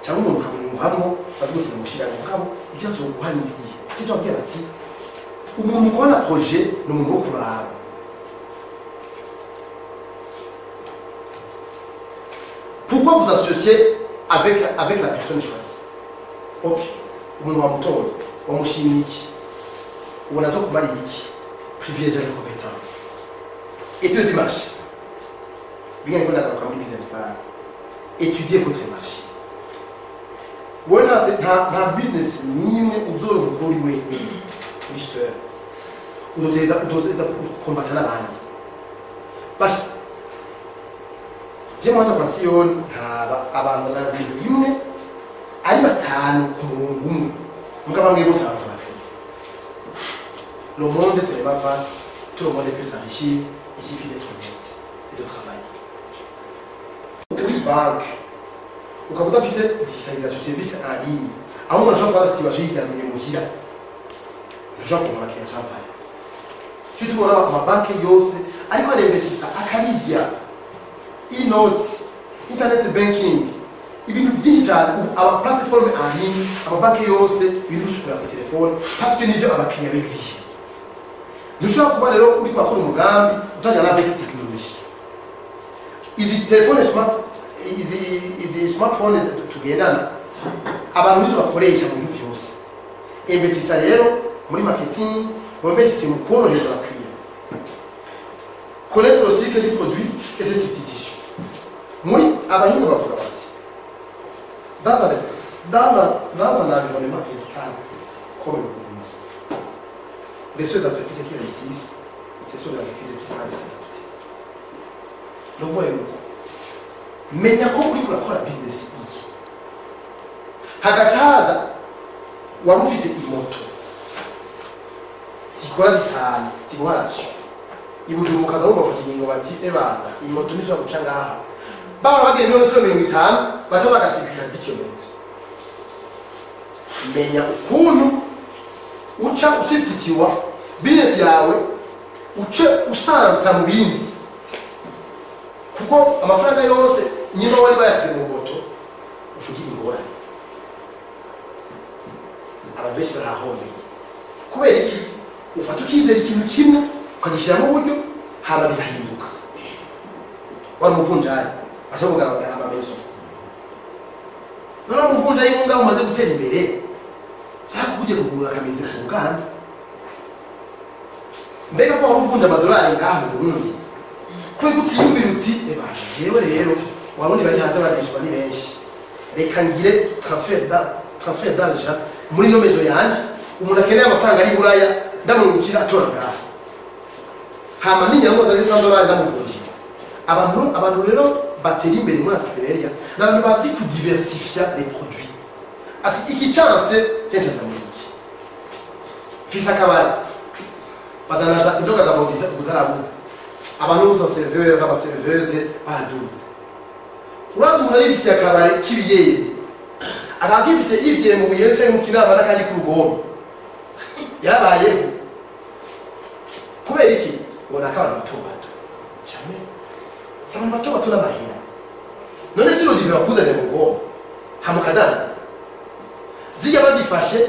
cyangwa umuntu ukamwumvamo bavuga uti ndamushyira mugabo ibyo azoguha nibiye cyo twabwiye bati umuntu ukora projet ni umuntu wo kuraba. Pourquoi vous associez avec la personne choisie? Ok, umuntu wamutoye wamushimiye iki ubona zo kumara iki privilégier les compétences étude du marché bien qu'on a comme business plan étudiez votre marché wowe nta business n'imwe uzoronka ukora uri wenyine uri seul uzoteza gukombata n'abandi basha je mwanja kwa Siyoni ntaraba abantu badanze ibintu bimwe ari batanu ku murongo umwe mugabo bamwe bose abantu bakwiye. Le monde est tellement vaste, tout le monde peut s'enrichir, il suffit d'être honnête et de travailler. Uri banque ukaba udafise digitalisation service en ligne aho umuntu ashobora kubaza situation yiryamiye muhira ntushobora kuronka abakiriya canke si tubona amabanki yose ariko arinvestisa akabirya e-note, internet banking, ibintu byinshi cyane ubu aba plateforme en ligne amabanki yose ibintu usukura ku telefone parce que nivyo abakiriya begizije. Ntushobora kuba rero uriko urakora umugambi utajana avec technologie. Izi telefone smart izi smartphone tugendana abantu nizo bakoresha mu bintu byose. Investisa rero muri marketing, investise mu korohereza abakiriya. Connaître le cycle du produit et ses substitutions. Muri abahinga bavuga bati dans un environnement instable comme le Burundi, les seules entreprises qui réussissent, ce sont les entreprises qui savent s'adapter. Nous voyons menya ko uriko urakora business iyi hagati haza wari ufise imoto zikora zitanu ziguha ration Ibujumbura ukaza wumva bafata ingingo bati ebana imoto nishobora guca ngaha baba bagenda ibirometero 50 baca bagasigika 10 km. Menya ukuntu uca usibtitiwa business yawe uce usanza mu bindi kuko amafaranga yose nyuma wari bayasize mu moto ushugira ingorane. Abantu benshi barahombeye kubera iki? Ufata ukizera ikintu kimwe ukagishyiramo uburyo hama bigahinduka. Wari umuvunjayi ashobora kugaragara amamezo none umuvunjayi ngaho umaze gutera imbere cyakuguje kugura akameze ku Buganda. Mbega ko wavunja amadolari ngaho mu Burundi kwe gutiyumvira uti eba jewe rero warundi bari hanze barishwa ni benshi reka ngire transfert d'argent muri no mezo yanje umuntu akeneye amafaranga ari buraya ndamurukira atora ngaho hama ninyamuza ngesa dolari ndamuvunjira. Abantu rero batera imbere muri entrepreneuriat n'abantu bazi kudiversifier les produits. Ati iki chance cyenje ndamuriki fisa kabari badanaza inzoga za bodiza kuzarabuze abantu bose serveur aba serveuse baraduze. Urazi umuntu arifitiye akabare k'ibiyeri akakifise ifitiye mu buyenzi cyangwa mu kinama n'akandi ku rugombo yarabayeho kubera iki? Ubona ko abantu bato bato cyane si abantu bato bato n'amahera none si rodive bakuzanira mu rugombo hamukadandaza zijya bazifashe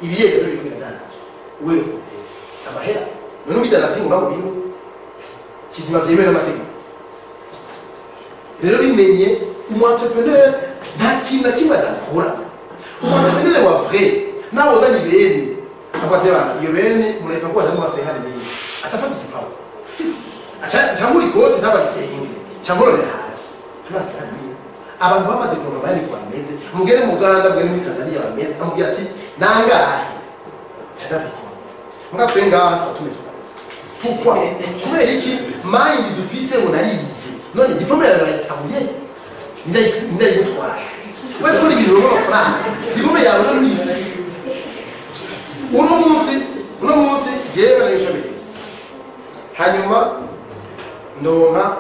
ibiyeri nabyo biriko biradandazwa wewe si amahera none ubidandaza ingoma mu bintu kizima vyemewe n'amategeko. Rero bimenye umu entrepreneur nta kintu na kimwe adakora. Umu entrepreneur wa vrai nawe uzanye ibeni akwate bana iyo bene murayipakua cyangwa basehane nini atafata igipawa cyangwa ikoti ntabarisenga cyangwa rore hasi ntabasehane nini. Abantu bamaze kuronka bayari kwa meze mugere mu Uganda mugere muri Tanzania bameze amubwira ati nangahe cyadabikora muga twe ngaha twatumizwa. Pourquoi? Kubera iki? Mind dufise ngo narize none diplome yawe barayitabuye ndayigutwara we kuri ibintu amafaranga diplome yawe none uyifise. Uno munsi jewe narishobeye hanyuma ndonka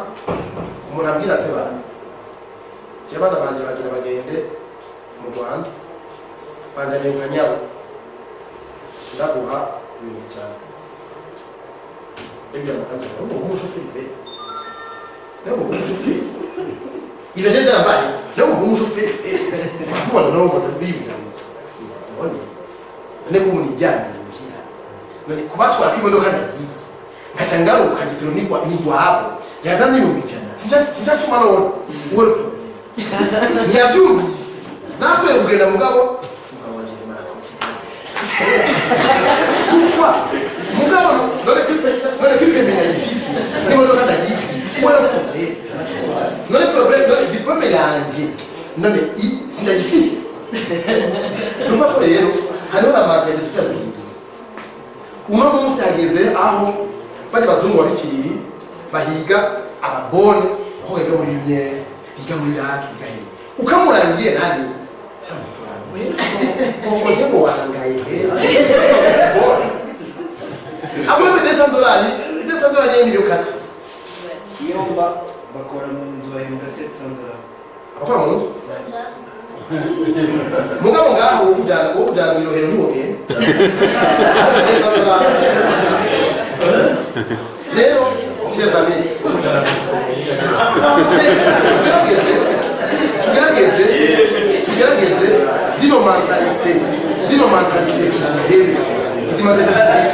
umuntu ambwira ati bana jewe abana banje bagira bagende mu Rwanda banjaniye ku Kanyabo ndaguha ibintu cyane ibyo amakanzu ngo umushoferi be nawe umushoferi ibyo je byambaye nawe umushoferi kubona nawe umaze kubibwira none none ko umuntu ijyanye muhira none kubatwara kw'imodoka ndayizi nkaca ngaruka gitiro nigwa nigwabo byazana n'ibihumbi ijana sinca suma none uwo ntiyabyumvise napfuye kugenda mugabo umugabo wanje marakomse kufa mugabo none kwipemenya ifisi n'imodoka ndayizi uwo problème none problème none diplome yanje none sindayifise. Numva ko rero hariho na mentalité tuza guhindura. Uno munsi hageze aho bajya bazungu babikiriri bahiga ababone aho biga muri Lumière biga muri Lac biga hehe ukamurangiye nani cyangwa we ngo wangaye abo $200 $200 ni miliyoni 4. Iyo mba bakora mu nzu bahembwa $700. Abakora mu nzu mugabo ngaho wo kujyana mu irohero ntiwogenda. Rero chers amis tugerageze zino mentalité tuzihebe tuzimaze tuzihebe.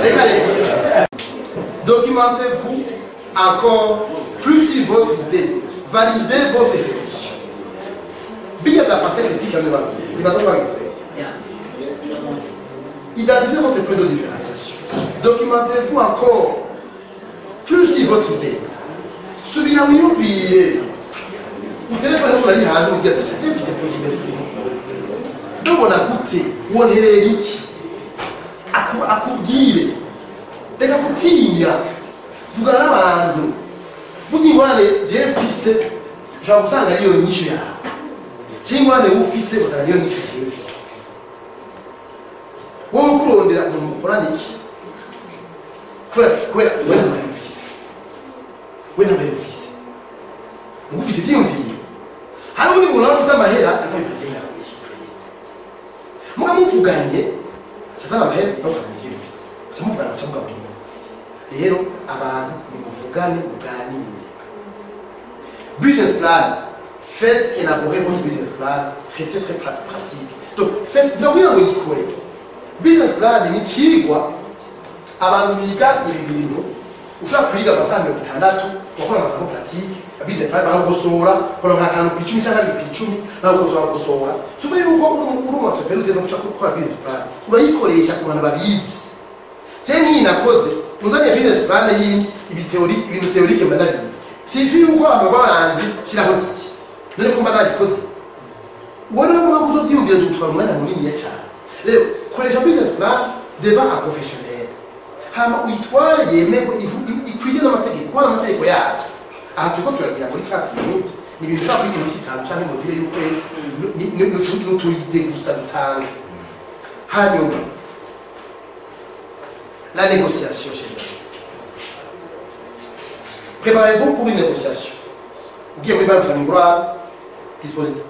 Reka documentez-vous encore plus sur votre idée, validez votre réflexion. Bien la pensée critique, il va savoir. Identifiez votre point de différenciation. Documentez-vous encore plus sur votre idée. Subir un million de ou téléphone, on a dit, on a dit, donc on a goûté, on a dit, akubwire reka gutinya vugana n'abantu burya ingwane jewe mfise ushobora gusanga ariyo nyishu yawe cyangwa ingwane ufise usanga ariyo nyishu jewe mfise. Wowe ukurondera umuntu Dukorane iki? Kubera wewe ntabaye ufise, we ntabaye ufise, ufise ivyiyumviro. Hari undi muntu aba afise amahera akabigenda iki muga muvuganye cyazana amahera no kuzana ivyiyumviro, cyamuvugana cyamugabura inyuma. Rero abantu nimuvugane, muganire. Business plan, faites élaborer votre business plan, restez très pratique. Donc faites no kugira ngo yikore business plan ni ikigwa abantu biga ibi bintu. Ushobora kwiga amasaha 60 wakora amagambo pratique business plan, bakagosora kora nka 5 ku 10 cyangwa 2 ku 10, bakagosora bakosora. Si ukuvuga yuko uri umu entrepreneur uteza guca gukora business plan, urayikoresha ku bantu babizi. Je nk'iyi nakoze unzaniye business plan yindi, ibi théorie, ibintu théorique mba ndabizi. Sifi yuko abantu baranzi shyiraho diti none ko mba nagikoze. Wowe rero mpamvu uzovyiyumvira zigutwara umwanya munini cyane. Rero koresha business plan devant un professionnel, hama uyitware yemerwe, ikwije n'amategeko, kuko hari amategeko yavyo. Aha turiko turagira muri 30 minutes, ni ibintu ushobora kwiga iminsi 5 canke module y'ukwezi, n'utuyide gusa dutanga. Hanyuma la négociation, chez nous, préparez-vous pour une négociation. Ugiye muri banki gusaba ingurane, dispositif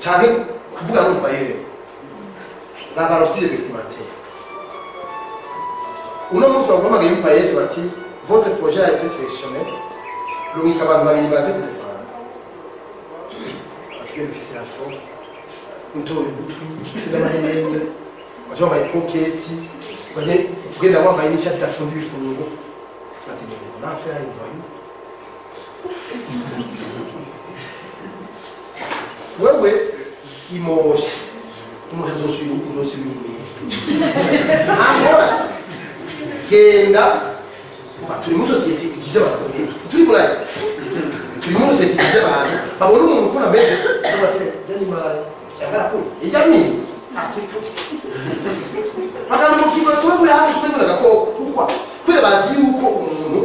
canke kuvuga n'umubayere, raba le style vestimentaire. Uno munsi baguhamagaye muri PAEEJ bati: "Votre projet a été sélectionné, rungika abantu babiri baze kudefana." Batugenda ufise afro, utoye ugutwi, ufise n'amahereni, baje wambaye poketi, baje ugenda wambaye n'ishati idafunze ibifungo, bati: "On a affaire à une voyou." Wewe imoshi umuntu azosubira imbere ahora genda. Umva, turi muri sosiyete ikije abantu, turi burayi, turi muri sosiyete ikije abantu babona umuntu ukuntu ameze bavuga ati: "Jya ni maraya yangara kuri ijya mini ati bagana mu kigo tuba kuri hafi umengo agakoko." Pourquoi? Kubera bazi yuko umuntu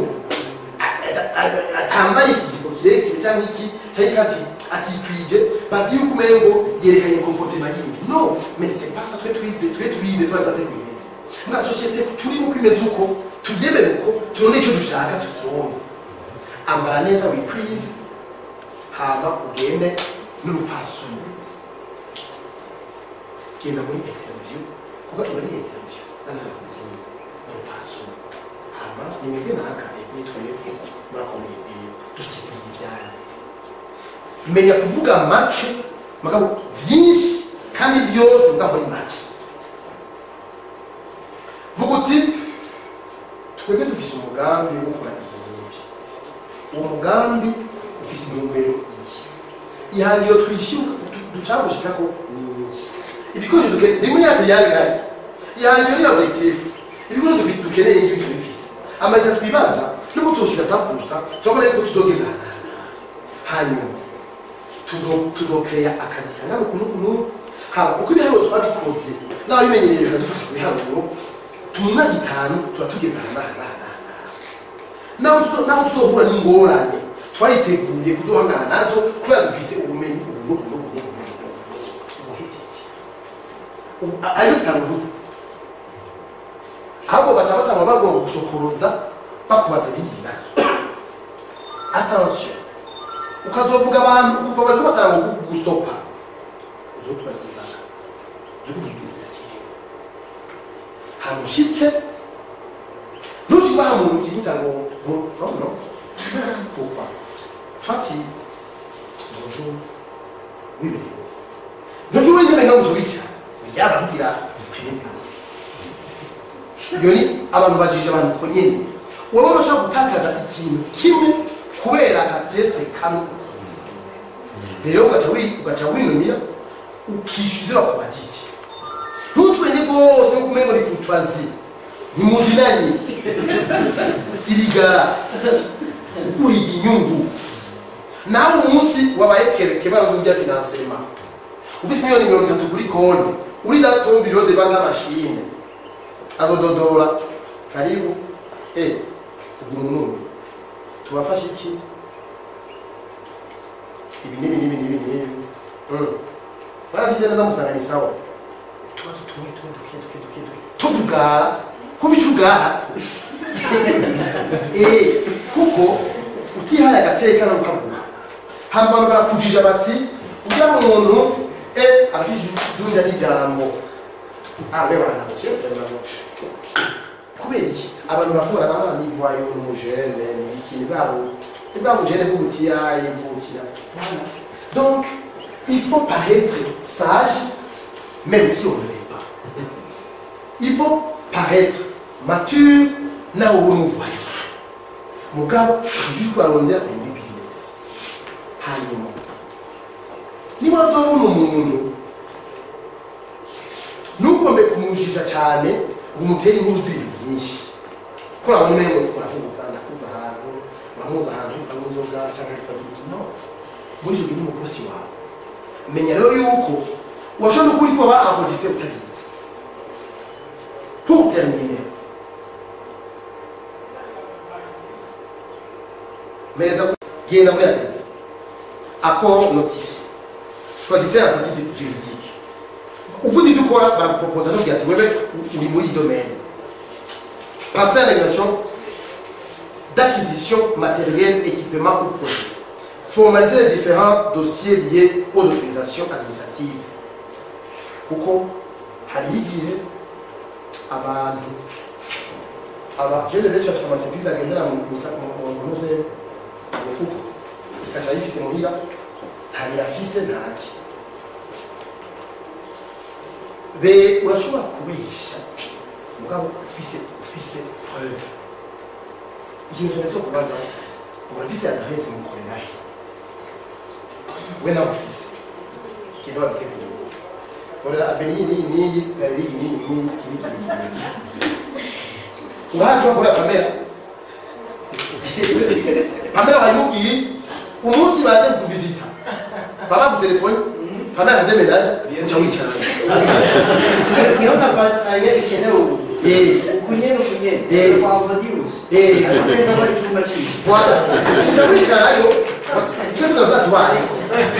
atambaye ikijipo kirekire cyangwa iki cyangwa ati atikwije, bazi yuko umengo yerekanye comportement yindi. Non, mais c'est pas ça. Twe twize twazi amategeko bimeze nga société turimo uko imeze, uko tubyemere, uko tubone icyo dushaka tukironke. Ambara neza, wikwize, hama ugende n'urupfasoni. Genda muri interview, kuko iba ari interview, nanakubwiye n'urupfasoni. Hama ni mwebwe naka ni twebwe, murakomeye, dusigura ibyanyu. Menya kuvuga make mugabo vyinshi kandi vyose mugabo muri make. Vuga uti: "Twebwe dufise umugambi wo gukora ibi n'ibi, uwo mugambi ufise intumbero iyi, ihangiro twishyuka dushaka gushikako ni iyi, ibikoresho dukeneye ni muri yari bihari." Ihangiro ni objectif, ibikoresho dufite dukeneye ngibi tubifise, amayita twibaza nubwo tuzoshika 100%, turabona yuko tuzogeza aha. Hanyuma tuzokeya akazi kangana uku n'uku n'uku, haba uko ibiharuro twabikoze n'ababimenyereye bikadufasha ku biharuro, mu myaka 5 tuba tugeze aha n'aha n'aha n'aha n'aha. Naho tuzohura n'ingorane, twariteguye kuzohangana nazo kubera dufise ubumenyi ubu n'ubu n'ubu n'ubu n'ubu. Ubuhejeje ubu ariyo bitamuvuze, ahubwo baca batanga bagomba gusokoroza bakubaza ibindi bibazo. Attention, ukazovuga abantu kuva bariko batanga gustopa, uzoturagivanga uzokuvuga ibintu bidakenewe. Hama ushitse ntushike mu ntoki guta ngo non, non, pourquoi toi tu bonjour, oui, mais ntujye intebe ngaho uca wicara yababwira: "Prenez place." Iyo ni abantu bajije abantu ko nyene wowe urashobora gutakaza ikintu kimwe kubera akageste kamwe ukoze. Rero ugaca winumira, ukishyura ivyo bakubajije. Ntutwenge rwose nkuko umengo ni courtoisie, ntimuzinanye, sirigara ukuhiga inyungu. Nawe umunsi wabaye kebara bya financement, ufise miliyoni 30 kuri konti, uri dans bureau de vente, machine azododora: "Karibu, ugumunumi tubafashe iki?" Ibi n'ibi n'ibi n'ibi n'ibi. Baravize neza, musanga ni sawa. Utubazo tumwe tumwe, duke duke duke duke, tugugara. Kuba icyo ubwako kuko utihaye agateka no gukaguha hama abantu barakujija bati ujya muntu arafite ijunja n'ijambo abe bana kubera iki abantu bakora abana nivayo n'umujene n'iki babo bwa mujene bw'ubutiyaye bw'ubukira. Voilà. Donc il faut paraître sage même si on ne l'est pas. Il faut paraître mature naho umuvayo mugabo ujye kwarondera muri business. Hanyuma niba nzobona umuntu ntugombe kumujija cyane ngo umutere inkuru z'ibintu byinshi ko urabona umengo urahuza ndakuza ahantu uramuza ahantu ukanywa inzoga cyangwa ukagira no muri icyo gihe n'umukozi wawe menya rero yuko washobora no kuri kuba enregistré utabizi. Pour terminer, mais les genda muri ADB accord notifié, choisissez un statut juridique. Uvuze ibyo ukora baragupropoza no ati wewe uri muri domaine, passer à la notion d'acquisition matérielle, équipement ou projet, formaliser les différents dossiers liés aux autorisations administratives. Kuko hari igihe abantu aba jeune benshi bafise amatepize agendera mu muze mufuko ikaca yifise muhira nta birafise ntaki be urashobora kubesha mugabo ufise preuve. Ikintu cyo kubaza urafise adresse mukorera he we nawe ufise kendo babitegura korera avenue ni ni kabiri ni ni kiri kiri urazi bakora Pamela Pamela bayimubwiye umunsi baje kuvisita baba ku telefone Pamela ademenaje uca wicara niyo na partenariat ikenewe ubu ukunyene ukunyene kwa Vadius ateza bari cyumba cyishi. Voilà, uca wicarayo twese tuba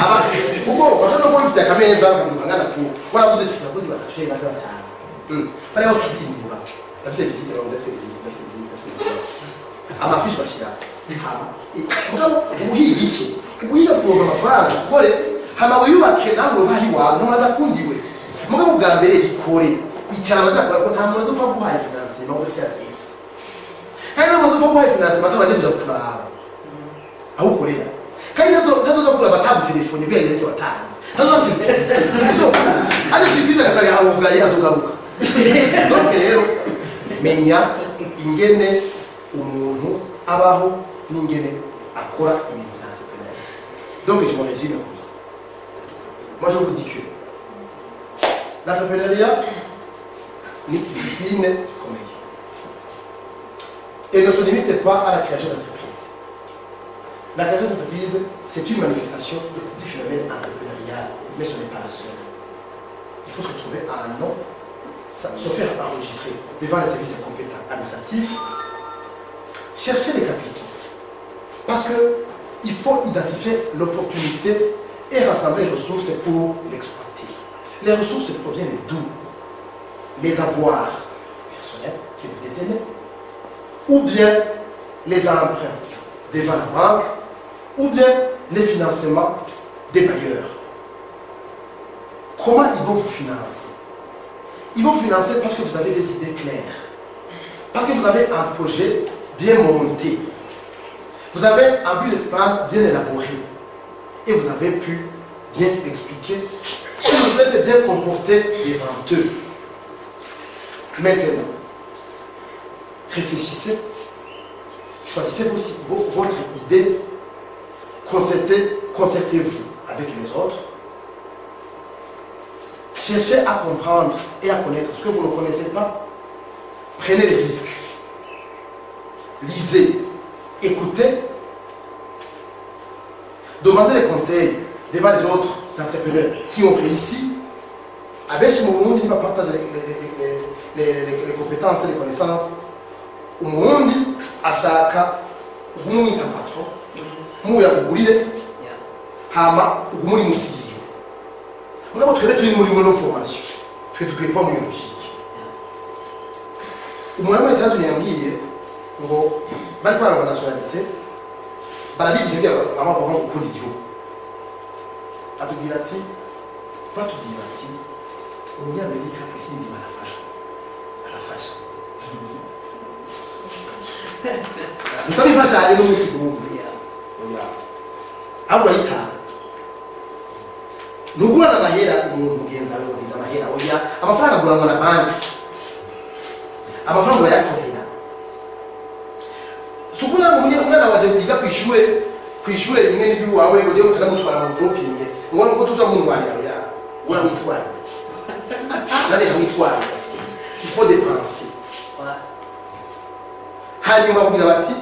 aba kuko bashobora no kuba bifite akameza bakamuha ngana ku waravuze ifite abakozi batatu bane batanu bariya bacubimura ndafise visite ndafise visite ndafise visite ndafise visite amafishi bashira hama mugabo ubuhiga iki ubuhiga kuronka amafaranga ukore hama wiyubake nawe uruhahi wawe ntabwo adakundiwe mugabo bwa mbere gikore icara bazakora ko nta muntu uzopfa guhaye financement udafise adresse kandi nta muntu uzopfa guhaye financement atabaje kuza kuraba aho ukorera kandi ntazoza kuraba atagutelefone kubera yahise watanze ntazoza surprise aje surprise agasanga harugaye azogaruka. Donc rero menya ingene umuntu abaho n'ingene akora ibintu bya entrepreneur. Donc je m'en résume comme ça. Moi je vous dis que l'entrepreneuriat ni discipline ikomeye et ne se limite pas à la création d'entreprise. La création d'entreprise, c'est une manifestation du phénomène entrepreneurial, mais ce n'est pas la seule. Il faut se trouver à un nom, se faire enregistrer devant les services compétents administratifs, chercher les capitaux. Parce qu'il faut identifier l'opportunité et rassembler les ressources pour l'exploiter. Les ressources proviennent d'où? Les avoirs personnels que vous détenez, ou bien les emprunts devant la banque, ou bien les financements des bailleurs. Comment ils vont vous financer? Ils vont financer parce que vous avez des idées claires, parce que vous avez un projet bien monté, vous avez un business plan bien élaboré, et vous avez pu bien l'expliquer, et vous êtes bien comporté devant eux. Maintenant, réfléchissez, choisissez votre idée, concertez-vous avec les autres, cherchez à comprendre et à connaître ce que vous ne connaissez pas, prenez des risques, lisez, écoutez, demandez des conseils devant les autres entrepreneurs qui ont réussi. Avec Murundi, il va partager les compétences et les connaissances. Umurundi ashaka kumwita patron, muya kugurire, hama ugumuri musigiye. Mugabo twebwe turi muri mono formation, twe dukwiye kuba muri logique. Umuntu muri États-Unis yambwiye ngo bari kwara nationalité barabigisha ibyo abagomba gukunda igihugu. Atubwira ati batubwira ati umunyamerika ku isi nzima arafashwa arafasha gusa bifasha hari n'umunsi kumwe oya aho urayitanga ntugurana amahera umuntu mugenzi wawe ngo amahera oya amafaranga aguranwa na banki amafaranga urayakorera si ukuvuga ngo umwana waje yiga kw'ishure rimwe n'iry'uwawe ngo ugiye gutana mutwara mu dropinge ngo ngo tuzamuntwarira oya uramwitwarira nanjye nkamwitwarira il faut dépenser. Hanyuma bakubwira bati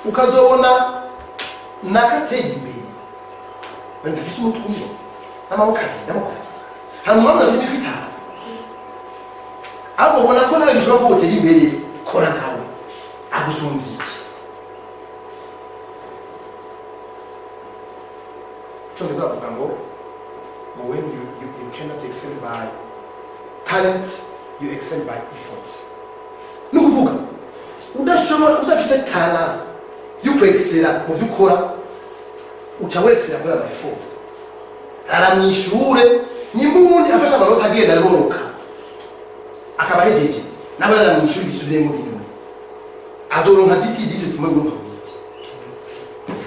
ukazobona nakateye imbere wenda afise umutwe umwe n'amaboko abiri n'amaguru abiri hanyuma umwe afise imitwe itanu ahubwo ubona ko nawe bishobora ko utera imbere kora nkawe agusumvye iki. Icongereza bavuga ngo when you cannot excel by talent, you excel by effort. Ni ukuvuga udashobora udafise talent yo kwexcela mu vyo ukora uca wexcela kubera ama effort. Arara mw'ishure nyimundi afashe amanota agenda ariboroka akaba ahejeje nawe arara mw'ishure bisubiremo bimwe azoronka disi disi tume guronka witi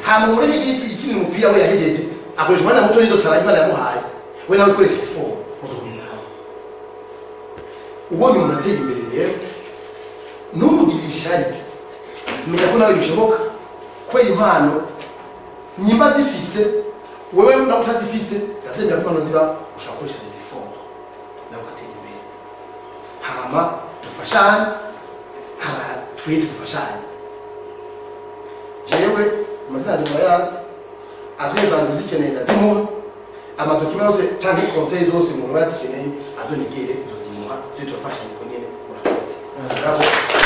hama mureke ikindi umupira we yahejeje akoresha umwanya muto n'izo talent Imana yamuhaye we nawe ukoresha effort muzogwiza hamwe. Ubonye umuntu ateye imbere rero ntumugirire ishari menya ko nawe bishoboka kubera impano nyimba zifise wewe nawe utazifise ndazemera ko impano ziba ushobora gukoresha des efforts nawe ugatera imbere. Hama dufashanye hama twese dufashanye. Jewe amazina yanjye murayazi adresse zanjye uzikeneye ndazimuha amadokima yose canke conseil zose umuntu aba azikeneye azonyegere nzozimuha tujye turafashanya uko nyene. Murakoze.